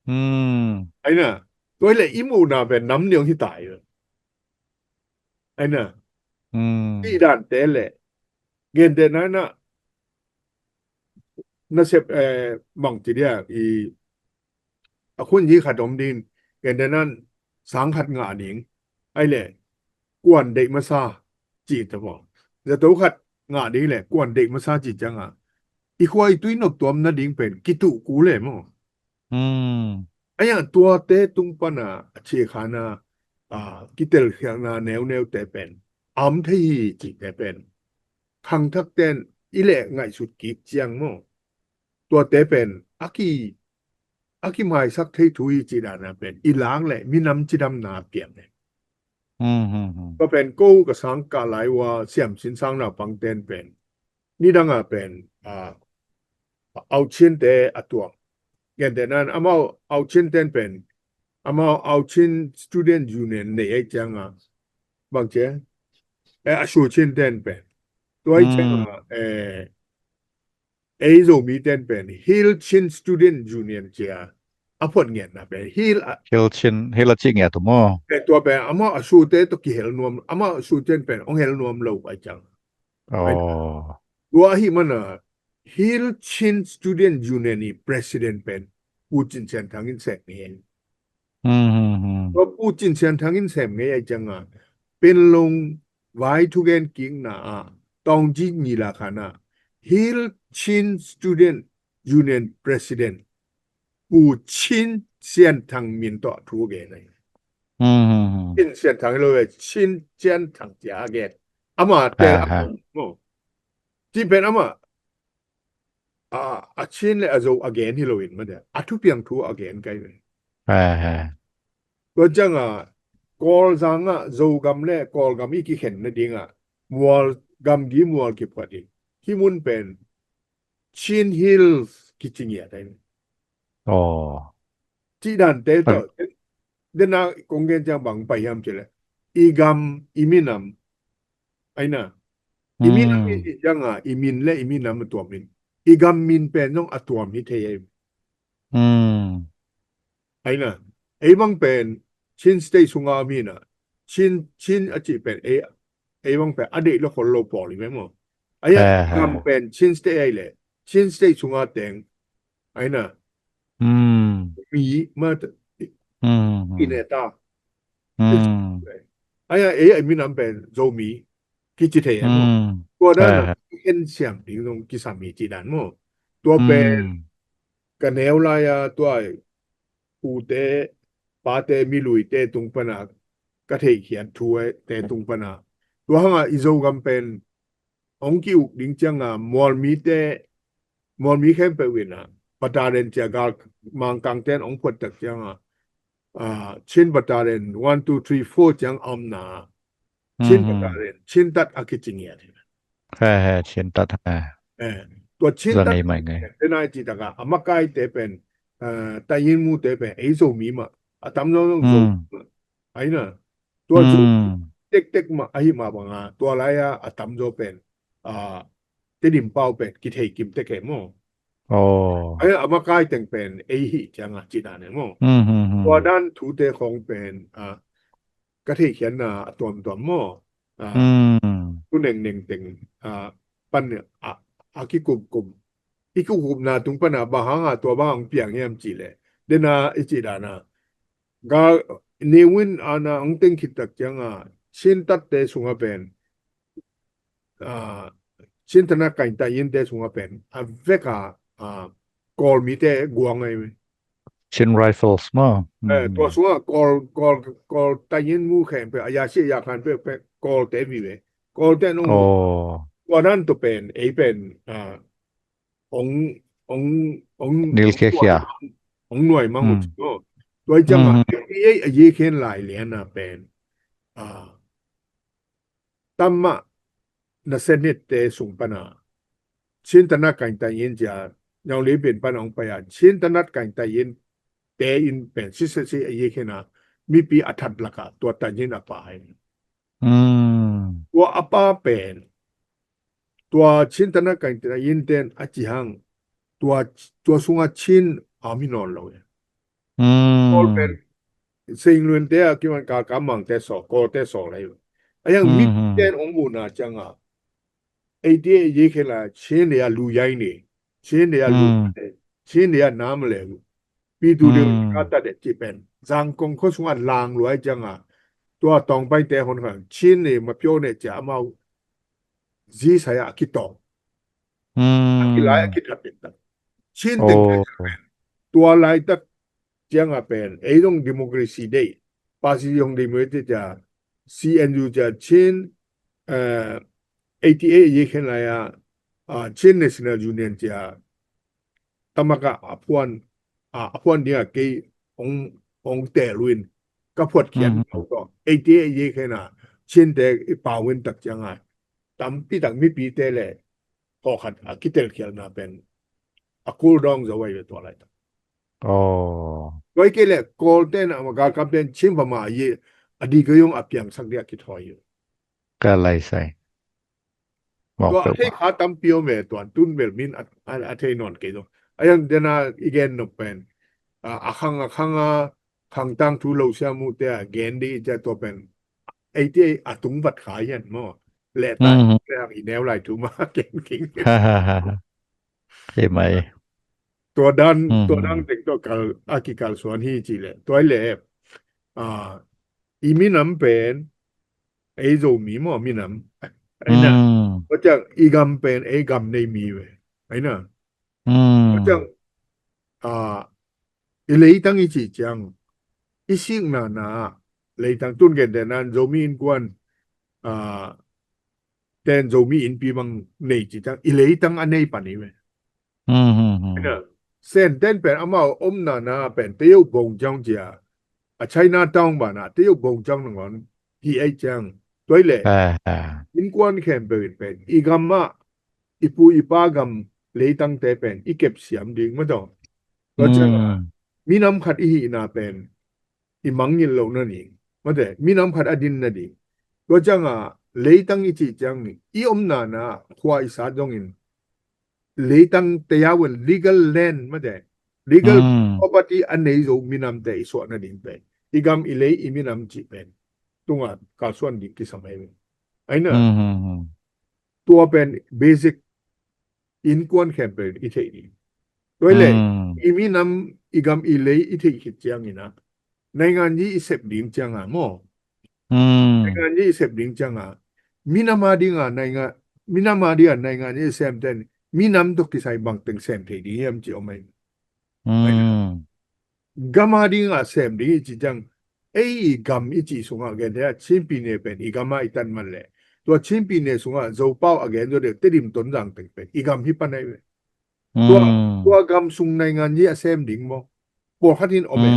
Mm. Aina, tua hi le i muhna pen nam niang hi ta hi. Aina, mm, i dante le, gentehna ina, nasep, eh, bangci dia, i, a khun hi khat om ding, gentehna sang khat ngah ding, ahi le, kuan deih masa ci ta maw. Zato khat ngah ding le, kuan deih masa ci cianga i khua i tui noptuam nading pen kituh kul e maw. Mm. Ahi hang tuate tung pana a cikhana, ah, kitelkhialhna neuneute pen a om thei hi cihte pen khangthakten i leh ngaihsut kik ciang maw. Tuate pen a ki, a kimaisak thei thu hi cih dana pen i lak leh minam cidamna piang e. Mm, mm, mm. Tua pen ko ka sang kah lai ua siamsin sang naupangten pen nidanga pen, ah, Auchian te a tuang. Gentehna in amau Auchian ten pen amau Auchian Student Union nei ahih ciangin bang ci a, eh, a Shuchian ten pen tua ahih ciangin, eh, ei Zomi ten pen Hill Chin Student Union ci a a phuat ngiatna pen Hill a Hill Chin, Hill a cih ngiat uh maw? Eh, tua pen amau a Shu te tawh kihel nuam, amau a Shu ten pen hong hel nuam lo ahih ciang. Tua ahih manin Hill Chin Student Union i president pen Pu Cin Sian Thang in sem ngei. Tua Pu Cin Sian Thang in sem ngei ahih ciangin Panglong vai thugen kikna ah Taunggyi nilakhan ah Hill Chin Student Union president Pu Cin Sian Thang min tawh thu a gen ahi. Cin Sian Thang hi lo ve, Cin Sian Thang ci a gen. Amah te a maw. Cih pen amah a, a Chin le a Zo a gen hi lo in mah dia, a thupiang thu a gen kai ve. Tua ciangin Kawlzang ah Zogam le Kawlgam i kikhen nadingin mual, gamgi mual kiphuat in hih mun pen Chin Hills kici ngiat ahi. Cih dan te tawh dena kong gen ciang bang pai hiam cih leh i gam i minam ahi na. I minam i cih ciangin i min le i minam a tuam in i gam min pen zong a tuam hi thei ahi. Ahi na, ei bang pen Chin State sunga om hi na, Chin, Chin a cih pen ei, ei bang pen a deih lo khol lo pawl hi ve maw. Ahi a gam pen Chin State ahi leh Chin State sunga teng ahi na, mi ma i ne ta. Ahi a ei a minam pen Zomi kici thei ahi maw. Tua dan a i khen siam ding zong kisam hi cih dan maw. Tua pen ka neu lai a tua pute, pate, miluite tung pana ka theihkhiat thu te tung pana tua hanga i Zogam pen hong ki-uk ding cianga mualmite, mualmi khempeuh in a battalion cia gal Mangkang ten hong phuat tak cianga Chin battalion one, two, three, four ciang a omna Chin battalion, Chin tat a kici ngiat hi. He he, Chin tat he. Tua Chin tat te nai ci taka a makaite pen, Tayin mute pen ei Zomi mah, a tamzaw Zomi mah ahi na. Tua Zo tektek mah ahi mah banga tua lai-a a tamzaw pen Tedim pau pen kithei kim tek e maw. Ahi a makai teng pen ei hi cianga ci dan e maw. Tua dan thute khong pen ka theihkhiatna a tuamtuam maw. Tu nengneng teng pan a kikupkup, i kikupna tung pana bang hanga tua bang hong piang hiam cih leh dena i cih dana ga newin ana hong teng khit tak cianga Chin tatte sunga pen Chin Tanat Kaing Tayin te sunga pen a veka Kawl mite guang ahi. Chin Rifles maw. Tua sunga Kawl, Kawl, Kawl Tayin mu khempeuh a yasi a yakhan peuh pen Kawl te vive. Kawl te nong tua nan to pen ei pen ong, ong, ong nilkhiakhia, ong nuai mang uh. Tua hi cianga ei a yekhen lai liana pen tamah na Senate te sung pana Chin Tanat Kaing Tayin cia Nyau Lin Pin pana hong pai a Chin Tanat Kaing Tayin te in pen sisasi a yekhen a mipi a that laka tua Tayin a pa hi. Tua a pa pen tua Chin Tanat Kaing Tayin ten a ci hang tua, tua sunga Chin a mi nawn lo. Kawl pen Sing Lun te a kiman ka kamang te saw, Kawl te saw lai. A yang mi ten ong muna cianga ei te ei khen la Chin le a lu yai ni, Chin le a lu, Chin le a nam le pi tu de ka ta de ci pen Zangkong kho sunga lang luai cianga tua tawng pai te hon khan Chin le ma pio ne cia amau zi saya a kitawng a kilai a kithat pen ta Chin teng pen tua laitak cianga pen ei zong democracy dei, pasi zong democracy cia, C N U cia Chin eighty eight a yekhen lai a Chin National Union cia tamaka a phuan, a phuan dinga kei ong, ong teluin ka phuat khian tawh eighty eight a yekhen a Chin te i pawin tak cianga tampi tak mipi te le hawkhat a kitelkhialna pen a cool down zo ahi ve tua laitang. Oh. Tua hi kei leh Kawlte in a galkapte in Chin Burma a ye a di ka yong a piangsak ding a kithawi hi. Ka lai sai. Mawk tua peuh thei pah. Kha tampi om e tua tun bel min a, a, a thei nawn kei zo. A yang dena i gen nop pen. A, a khang a khang a khang tang thu lo sia mu te a gen di i tia tua pen. Ei ti a tung vat kha yan maw. Le ta le hang i neu lai thu ma gen king. He mai. Tua dan, tua dan teng tua kal, a kikal suan hi ci le. Tua le. A, i minam pen, ei Zomi maw minam. Aina. Tua ciang i gam pen, ei gam nei mi ve. Aina. Tua ciang, a, i leitang i ci ciang, i sikna na, leitang tun gen te nan Zomi innkuan, a, ten Zomi innpi bang nei ci ciang, i leitang a nei pan i ve. Aina. Sen ten pen amau omna na pen te yo bong ciang cia. A Chinatown bana te yo bong ciang nangon. Hi ei ciang. Tua le. Innkuan khempeuh in pen. I gam a, i pu i pa gam leitang te pen. I kep siam ding ma tawh. Tua ciang a. Minam khat i hihna pen. I mangngilh loh nading. Mate, minam khat a din nading. Tua ciang a, leitang i ci ciang. I omna na, khua i sat zongin. Leitang te ya wen legal land mate. Legal property a nei zo minam te i suah nading pen. I gam i lei i minam ci pen. Tunga kalsuan ding kisam ahi pen. Aina. Tua pen basic innkuan khempeuh i theih ding. Tua le i minam i gam i lei i theih khit ciang ina. Naingan yi i sep ding ciang a maw. Naingan yi i sep ding ciang a. Minam a ding a naingan, minam a ding a naingan yi i sem ten. Minam tok kisai bang teng sem thei ding hiam ci om ai. Gam a ding a sem ding i ci ciang. Ei i gam i ci sung a gen te a Chin pi ne pen i gam a i tan man le. Tua Chin pi ne sung a Zopau a gen zo de Tedim Tonzang teng pen. I gam hi pan ai ve. Tua, tua gam sung naingan yi a sem ding maw. Pawlkhat hin om e.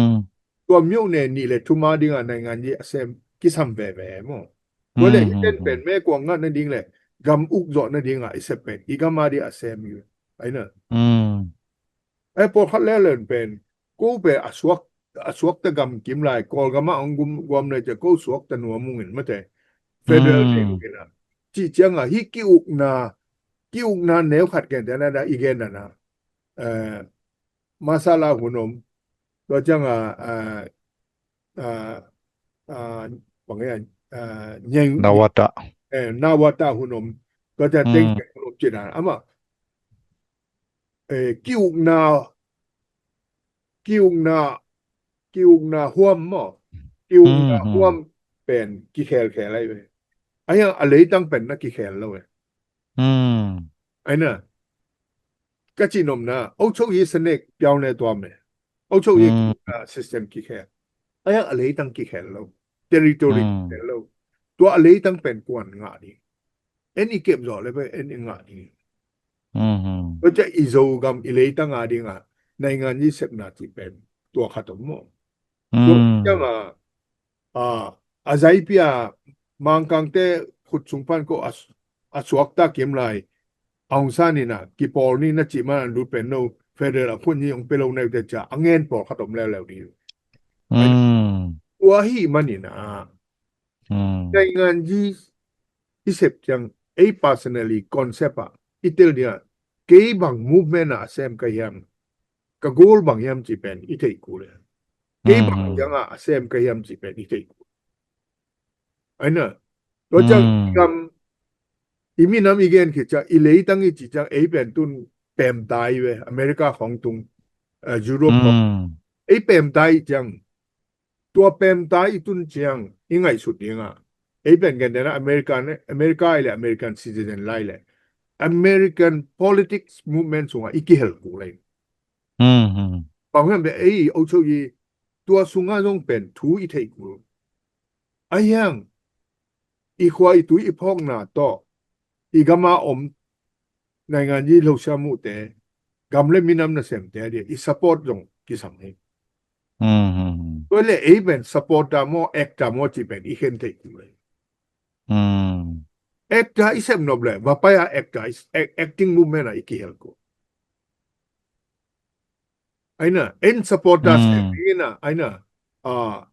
Tua miau ne nih le thum a ding a naingan yi a sem kisam veve maw. Tua le i ten pen me kuang ngat nading le gam uk zawh nading a i sep pen. I gam a ding a sem i ve. Aina. Ai pawlkhat le len pen. Ko pen a suak, a suak ta gam kim lai. Kawlgam a ang gum, guam lai cia ko suak ta nuam ung in mate. Federal te ung in a. Ci ciang a hi ki ukna, ki ukna neu khat gen te na da i gen na na. Eh, masala hun om. Tua ciang a, a, a, a, bang ya, a, nyeng. Nawata. Eh, nawata hun om. Tua ciang teng hun om ci na. Ama, eh, ki ukna, ki ukna, ki ukna huam maw. Ki ukna huam pen ki khel khel ai ve. Ai a leitang pen na ki khel lo ve. Aina. Ka ci nom na, အုပ်ချုပ်ရေးစနစ် ပြောင်းလဲသွားမယ်. အုပ်ချုပ်ရေးက system ကိခဲ. အယံ အလေးတန်းကိခဲလို့. Territory ကိခဲလို့. သူ အလေးတန်း ပန်ကွန် ငါ ဒီ. Any ကပ် ဇော် လည်း ပဲ any ငါ ဒီ. ဘ ကျ အီ ဇို ဂမ် အီ လေးတန်း ငါ ဒီ ငါ. နိုင်ငံရေး စပ် နာ တိ ပန် သူ ခတ် တော့ မော်. သူ ကျ ငါ အာ အ ဇိုင်း ပျ မန် ကင် တဲ ခုတ် စုံ ပန် ကို အ အ စွက် တ ကင် လ အောင် ဆန်း နီ န ကီ ပေါ် နီ န ကျ မ လူ ပန် နီ ဖက်ဒရယ် အ ခုတ် နီ အောင် ပ လူ နီ တ ကျ အ ငိုင်း ပေါ် ခတ် တော့ လဲ လဲ ဒီ. သူ အ ဟီ မ နီ န နိုင်ငံရေး အ စပ် ကျ အ personally concept အ အ တဲ လ ဒီ က ဘန် movement အ စပ် က ယံ က goal ဘန် ယံ ကျ ပန် အ တဲ ကူ လဲ. က ဘန် ယံ အ စပ် က ယံ ကျ ပန် အ တဲ ကူ. အ န သူ ကျ ဂမ် အ မီ နမ် အ ဂိုင်း ကိ ကျ အ လေးတန်း အ ကျ ကျ အ ပန် တုန် ပန် တၢ် ဝဲ အ မေ ရိ က ခုံ တုန် အ ယူ ရိုပ် ခုံ အ ပန် တၢ် ကျ သူ ပန် တၢ် တုန် ကျ အ ငိုင်း စုတ် ဒ ငါ. အ ပန် က န အ မေ ရိ က န အ မေ ရိ က လ အ မေ ရိ က citizen လ လ အ မေ ရိ က politics movement စုံ အ ကိ ဟဲ ကူ လဲ. ပ ဟဲ ဘ အ အ အုပ်ချုပ်ရေး သူ စုံ ငါ စုံ ပန် သူ အ တဲ ကူ အ ယံ အ ခွ အ တူ အ ဖ န တ အ ဂမ် အ အုံး နိုင်ငံရေး လှုပ်ရှားမှု တဲ ဂမ် လ မီ နမ် န စပ် တဲ ဒီ အ support စုံ ကိ စပ် ဟဲ သူ လ အ ပန် supporter မော် actor မော် ကျ ပန် အ ဟဲ တဲ ကူ လဲ. Actor အ စပ် န ဘ လဲ ဘ ပ ယ actor အ acting movement အ အ ကိ ဟဲ ကူ. Aina, en supporter sem ding ina, aina, ah,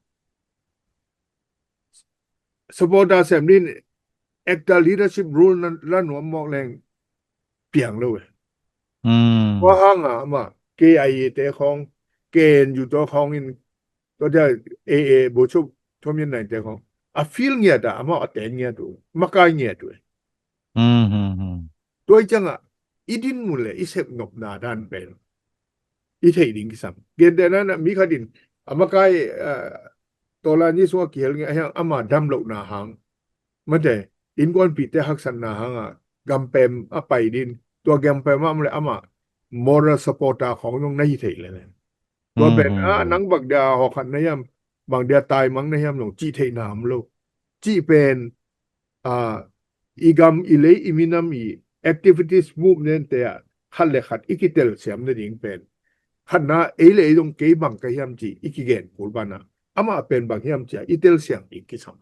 supporter sem ding, actor leadership role na la nuam mawk leng piang lo e. Tua hanga ama K I A te khawng, K N U te khawng in, tua dia A A Bochup Thuam Min Naing te khawng a feel ngiat a, ama a teng ngiat uh, makai ngiat uh e. Tua i ciangah i din mun le i sep nopna dan pen i theih ding kisam. Gentehna in mi khat in a makai, eh, tawlan i sungah kihel nge a hiang ama dam lohna hang, mate, innkuanpihte haksatna hangah gampem a pai din, tua gampem ah le ama moral supporter khawng zong na hi thei le. Tua pen a nang bang dia hawkhat na hiam, bang dia taimang na hiam zong cih theihna om lo. Cih pen, a, i gam i lei i minam i activities movement te ah khat le khat i kitelsiam nading pen, khatna ei le ei zong kei bang ka hiam cih i kigen kul banah amah pen bang hiam cih a i telsiam ding kisam.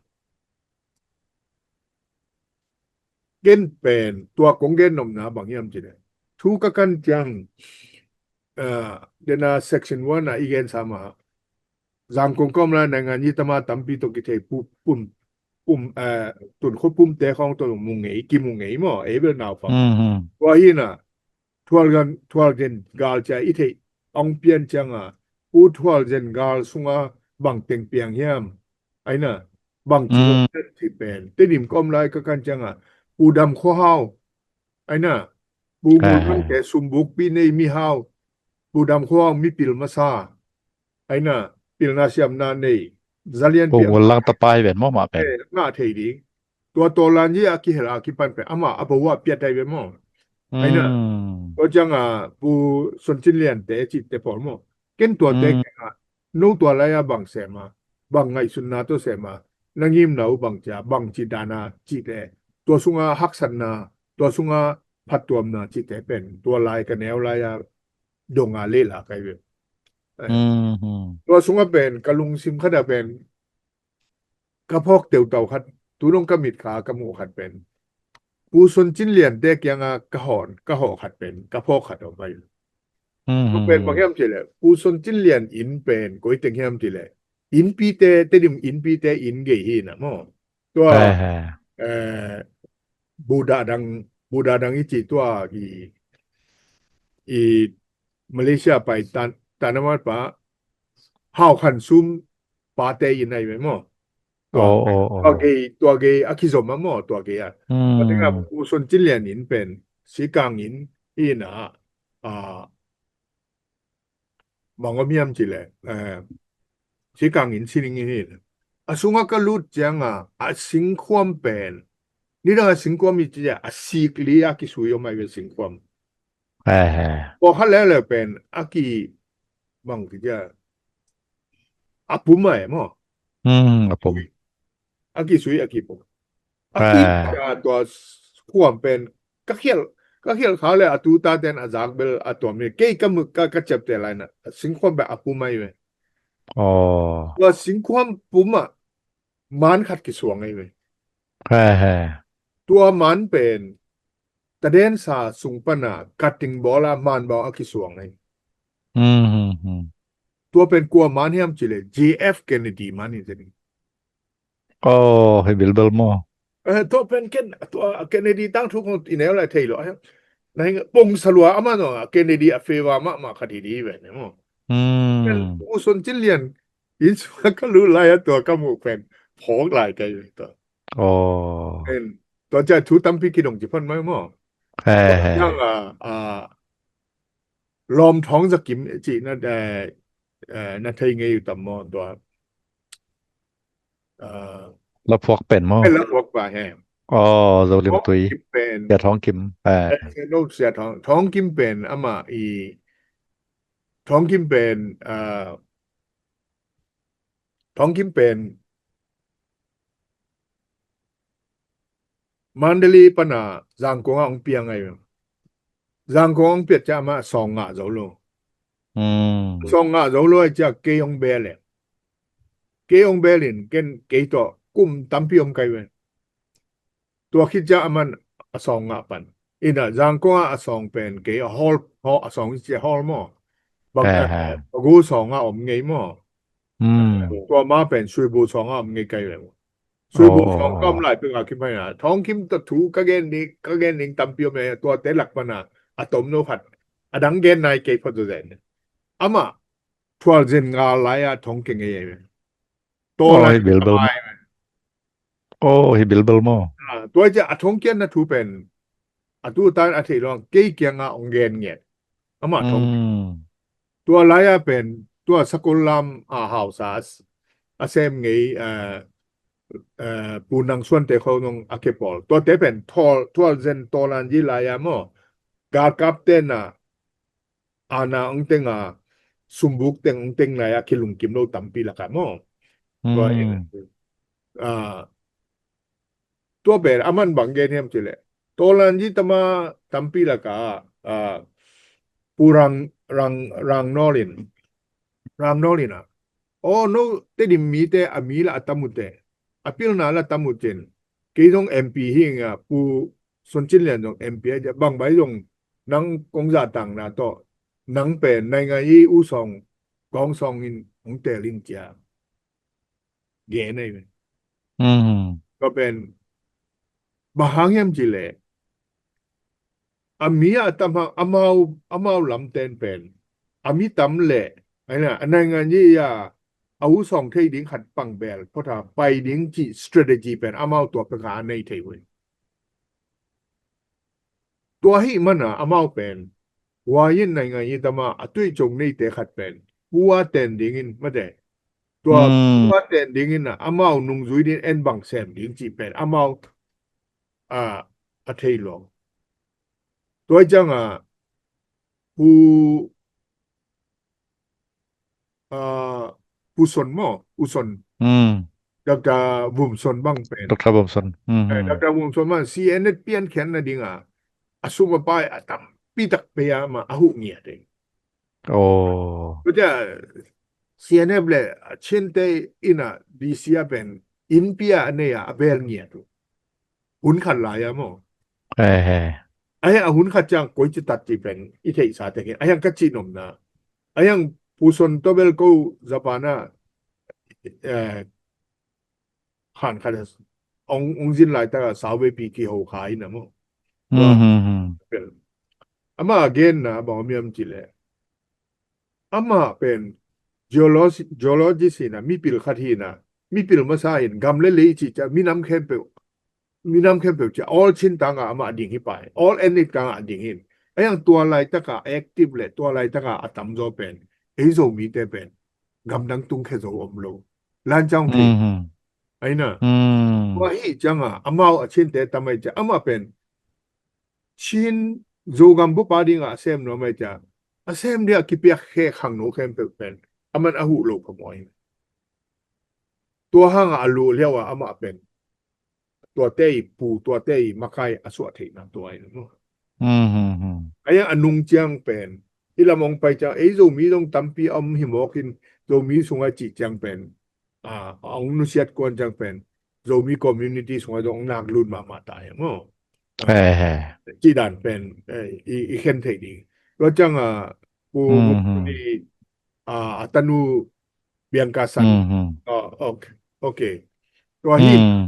Ken pen tua kong gen nopna bang hiam cih le, thu ka kan ciang, a, dena section one a i gen sama, Zangkong ka om lai naingan i tama tampi tawh kithei pu-, pum, pum, eh, tunkhua pumte khawng tawh mu ngei, kimu ngei maw, ei bel naupang. Tua hi na, thual gan, thual zen gal cia i theih, ong pian cianga, pu thual zen gal sunga bang teng piang hiam, aina, bang ci lo pen, Tedim ka om lai ka kan cianga, Pu Dam Khua Hau, aina, Pu Ngul Lang te sumbukpi nei mihau, Pu Dam Khua Hau mipil masa, aina, pilna siamna nei, zalian piang. Pu Ngul Lang tapai ven maw mah pen. Eh, ngah thei ding. Tua tawlan hi a kihel a kipan pen, ama a bawa piat ai ven maw. Aina, tua cianga, Pu Son Cin Lian te cih te pawl maw. Ken tuate kiangah, no tua lai-a bang sema, bang ngaihsutna tawh sema, na ngimna uh bang cia, bang ci dana cihte, tua sunga haksatna, tua sunga phattuamna cihte pen, tua lai ka neu lai-a donga lehla kai ve. Tua sunga pen, ka lungsim khata pen, ka phawk teutau khat, tu dong ka mit kha ka muh khat pen, Pu Son Cin Lian te kianga ka hawh, ka hawh khat pen, ka phawk khat om ai. Tua pen bang hiam cih le, Pu Son Cin Lian inn pen koi teng hiam cih le, innpite, Tedim innpite inn gei hi na maw. Tua, eh, Buddha dang, Buddha dang i ci tua i, i Malaysia pai tan, tanamat pa, Hau Khan Sum pate inn ai ve maw. Tua, tua gei, tua gei a kizom a maw, tua gei a. Tua tengah Pu Son Cin Lian inn pen, Sikang inn hi na, a, bang om hiam cih le, eh, Sikang inn sining hi na. A sunga ka lut cianga, a singkhuam pen, nidang a singkhuam hi ci a, a sik li a kisui om ai ve singkhuam. Pawlkhat leuleu pen a ki, bang kici a, a pum a e maw. A pum. A kisui a kipum. A ki, a tua khuam pen ka khial, ka khial kha le a tu ta ten a zak bel a tuam hi. Kei ka muk ka, ka ciapte lai na, singkhuam pen a pum ai ve. Tua singkhuam pum a man khat kisuang ai ve. Tua man pen tadensa sung pana cutting board a man bawng a kisuang ai. Tua pen kua man hiam cih le J F Kennedy man hi. Oh, hi bilbel maw. Eh, tua pen ken, tua Kennedy tangthu kong i neu lai thei lo. Na hing pong salua ama no, Kennedy a favor mahmah khat hi di ve ne maw. Ken Pu Son Cin Lian inn sua ka lut lai a tua ka muh pen phawk lai kai tua. Tua cia thu tampi kidong ci phot mai maw. Tua ciang a, a, Lawm Thawng Za Kim cih na, eh, eh, na thei ngei uh tam maw tua. Ah, la phuak pen maw? Eh, la phuak pa he. Oh, Zo Lim Tui. Thawng Kim pen. Sia Thawng Kim. Eh. Eh, Sia No, Sia Thawng, Thawng Kim pen ama i, Thawng Kim pen, ah, Thawng Kim pen Mandalay pana Zangkong a hong piang ai. Zangkong a hong piat cia amah a sawng ngah zo lo. Sawng ngah zo lo ai cia kei hong bel e. Kei hong bel in ken kei tawh kum tampi om kai ve. Tua khit cia aman a sawng ngah pan. Ina Zangkong a a sawng pen kei a hall, a sawng i cia hall maw. He, he. Pagu sawng a om ngei maw. Hmm. Tua ma pen Suibu sawng a om ngei kai ve maw. Suibu sawng ka om lai pek a kipai na. Thawng Kim tawh thu ka gen ding, ka gen ding tampi om e, tuate lak pan a, a tom no khat. A dang gen nai kei phot zaw zen. Amah, thual zen nga lai a thawng kei ngei e. Tua lai hi bilbel. Tua hi bilbel maw. Tua hi cia a thawng kian na thu pen. A tu tan a thei luang kei kiang a ong gen ngiat. Amah thawng. Hmm. Tua lai a pen, tua sakol lam a hausa a sem ngei, eh, eh, Pu Nang Suante khawng nong a kepawl. Tuate pen, thual, thual zen tawlan ji lai a maw. Galkap te na, ana ong teng a, sumbuk teng ong teng lai a, kilungkim lo tampi lak a maw. Tua hi. Hmm. Ah, tua pen, aman bang gen hiam ci leh. Tawlan ji tama tampi lak a, ah, Pu Rang, Rang, Rang Nolin. Rang Nolin a. Aw, no, Tedim mite, a mi la a tam uh te. A pilna la tam uh cin. Kei zong M P hi nga, Pu Son Cin Lian zong M P a, bang bai zong nang kong zah tang na tawh. Nang pen, naingan i u sawng, kong sawng in, ong tel in cia. Gen ei ve. Hmm. Tua pen, bang hang hiam ci leh. A mi a tam hang, amau, amau lam ten pen. A mi tam leh, ai na, a naingan ji a, a u sawng thei ding khat pang bel, phot a pai ding ci strategy pen, amau tua pek a nei thei uh hi. Tua hi man a, amau pen. Hua in naingan i tam a, a tuih cong neite khat pen. Pu a ten ding in, mate. Tua, hmm, pu a ten ding in a, amau nungzui ding en bang sem ding ci pen. Amau, a, a thei luang. Tua ciang a, Pu, ah, Pu Son maw, Pu Son. Hmm. Doctor Vum Son bang pen. Doctor Vum Son. Hmm, eh, hmm. Doctor Vum Son bang, C N F pian khian na ding a, a sum a pai a tampi tak pe a ma a huh ngiat ding. Oh. Tua ciang C N F le Chin te in a D C a pen, inn pia a nei a, a bel ngiat uh. Hun khat lai a maw. He, he. A hiang a hun khat ciang koi ci tat ci pen, i theihsa te khin. A hiang ka ci nomna. A hiang Pu Son tawh bel ko Japan a, eh, han khat a, ong, ong zin laitak a, sau veipi kiho kha in a maw. Hmm, hmm, hmm. Bel. Amah a genna, bang om hiam ci leh. Amah pen, geologi-, geologist hi na, mipil khat hi na, mipil masa hi na, gam le lei ci cia, minam khempeuh, minam khempeuh cia, all Chin tang a amah ding hi pai, all ethnic tang a ding hi. A hiang tua laitak a active le, tua laitak a a tamzaw pen, ei Zomite pen, gamdang tung khe zo om lo. Lan ciang thei. Mhm. Ai na. Mm. Tua hi ciang a, amau a Chinte tam ai cia, amah pen, Chin Zogam bup a ding a sem nuam ai cia, a sem dia kipiak khe khangno khempeuh pen, aman a huh lo phamawh hi. Tua hang a a luh liau a amah pen, tuate i pu, tuate i makai a suah theihna tua hi lo. Mm, mm, mm. A hiang a nung ciang pen, i lam ong pai ciang, ei Zomi zong tampi om hi mawk in, Zomi sung a cih ciang pen, a, a ong nusiat kuan ciang pen, Zomi community sung a zong nak lut mahmah ta hi maw. He, he. Cih dan pen, eh, i, i khen thei ding. Tua ciang a, pu, mm, pu, mm, i, a, a tanu Bianca San. Mm, mm. Oh, okay. Okay. Tua hi, mm,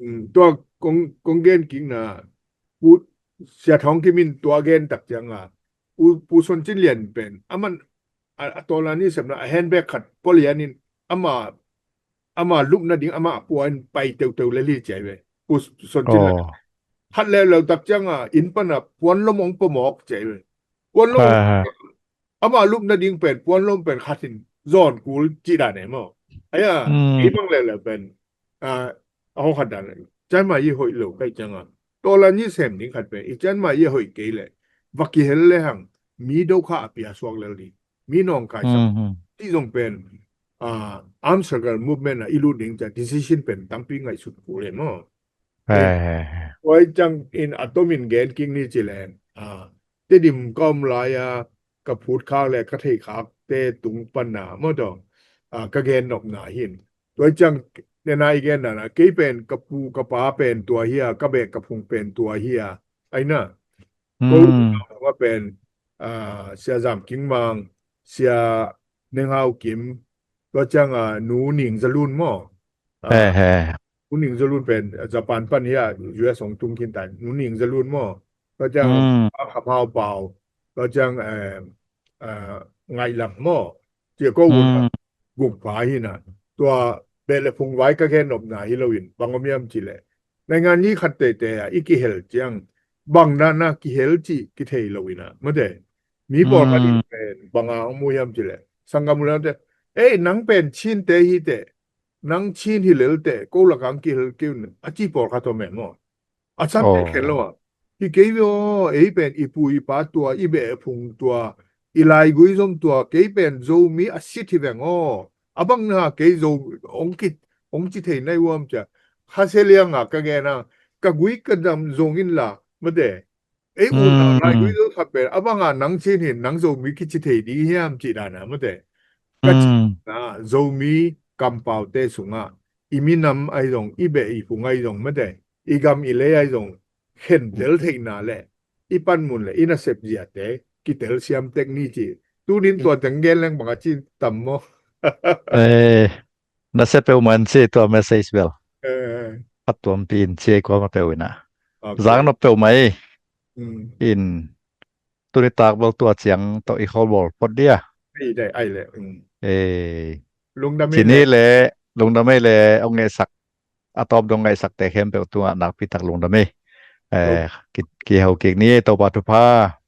mm, tua kong, kong gen kik na, pu, Sia Thawng Kim in tua gen tak ciang a, pu, pu Son Cin Lian pen, aman, a, a tawlan i sepna, a handbag khat pua lian in, ama, ama lupna ding, ama pua in pai teuteu le li ciai ve. Pu Son Cin Lian. Oh. Khat leuleu tak ciang a, inn pan a puan lom ong pua mawk ciai ve. Puan lom. Ha, ha. Ama lupna ding pen, puan lom pen khat in zawn kul cih dan e maw. Aia, mm, ei bang leuleu pen, a, a hong khat dan e. Cianmai i hoih lo kai ciang a. Tawlan i sem ding khat pen, i cianmai i hoih kei le. Va kihel le hang, mi do kha a pia suak lel ding. Mi nawngkai sak. Mm, mm. Cih zong pen, a, armed struggle movement a i lut ding cia decision pen tampi ngaihsut kul e maw. He, he, he. Tua ciang in a tom in gen kik ni ci le, a, Tedim ka om lai a, ka phut khak le ka thei khak te tung pan na, maw tawh, a, ka gen nopna hi in. Tua ciang nena i gen na na, kei pen ka pu ka pa pen tua hi a, ka beh ka phung pen tua hi a, ai na. Mm. Ko pen, a, Sia Zam King Mang, Sia Neng Hau Kim, tua ciang a Nu Ning Za Lun maw? Ah, He, he. Nu Ning Za Lun pen Japan pan hi a, U S hong tung khin ta. Nu Ning Za Lun maw? Tua ciang Mm, Pa Kham Hau Pau, tua ciang eh, eh, Ngaih Lam maw? Cia ko un mm, guk pa hi na. Tua beh le phung vai ka gen nopna hi lo in bang om hiam ci le, naingan ni khat tete a i kihel ciang bang na na kihel ci kithei lo in a, mate. Mi pawlkhat in mm, pen bang a hong mu hiam ci le, sanggam uh le te, ei, nang pen Chin te hi te, nang Chin hi lel te, ko lak ang kihel kei un a ci pawlkhat om e maw? A san te khen lo oh, a. Hi kei ve aw, ei pen i pu i pa tua, i beh phung tua, i laigui zom tua, kei pen Zomi a sit hi veng aw. A bang na kei Zo ong ki ong ci thei nai uam cia. Kha se liang a ka gen a, ka gui ka dam zong in la, mate. Ei u na laigui mm, zo khat pen a bang a nang Chin hin nang Zomi kici thei ding hiam ci dan a, mate. Ka ci mm. na Zomi kampaute sungah i minam ai zong, i beh i phung ai zong, mate, i gam i lei ai zong khentel theihna le i panmun le i nasep ziate kitel siam tek ni ci. Tunin tua teng gen leng bang a ci tam maw? Eh, na se peuhmah in ci tua message bel. Eh, Phat tuampi in ci ei kuamah peuh in a. okay. Zang nop peuhmah ei. Mm. In tuni tak bel tua ciang tawh i khol bawl phot dia. Ei dai ai le. Mm. Eh, Lungdam ci ei ni le. Le, lungdam ei le, ong ngaihsak, a tawp dong ngaihsakte khempeuh tungah nakpi tak lungdam ei. Lo. Eh, ki, kihau kik ni ei, Topa thupha.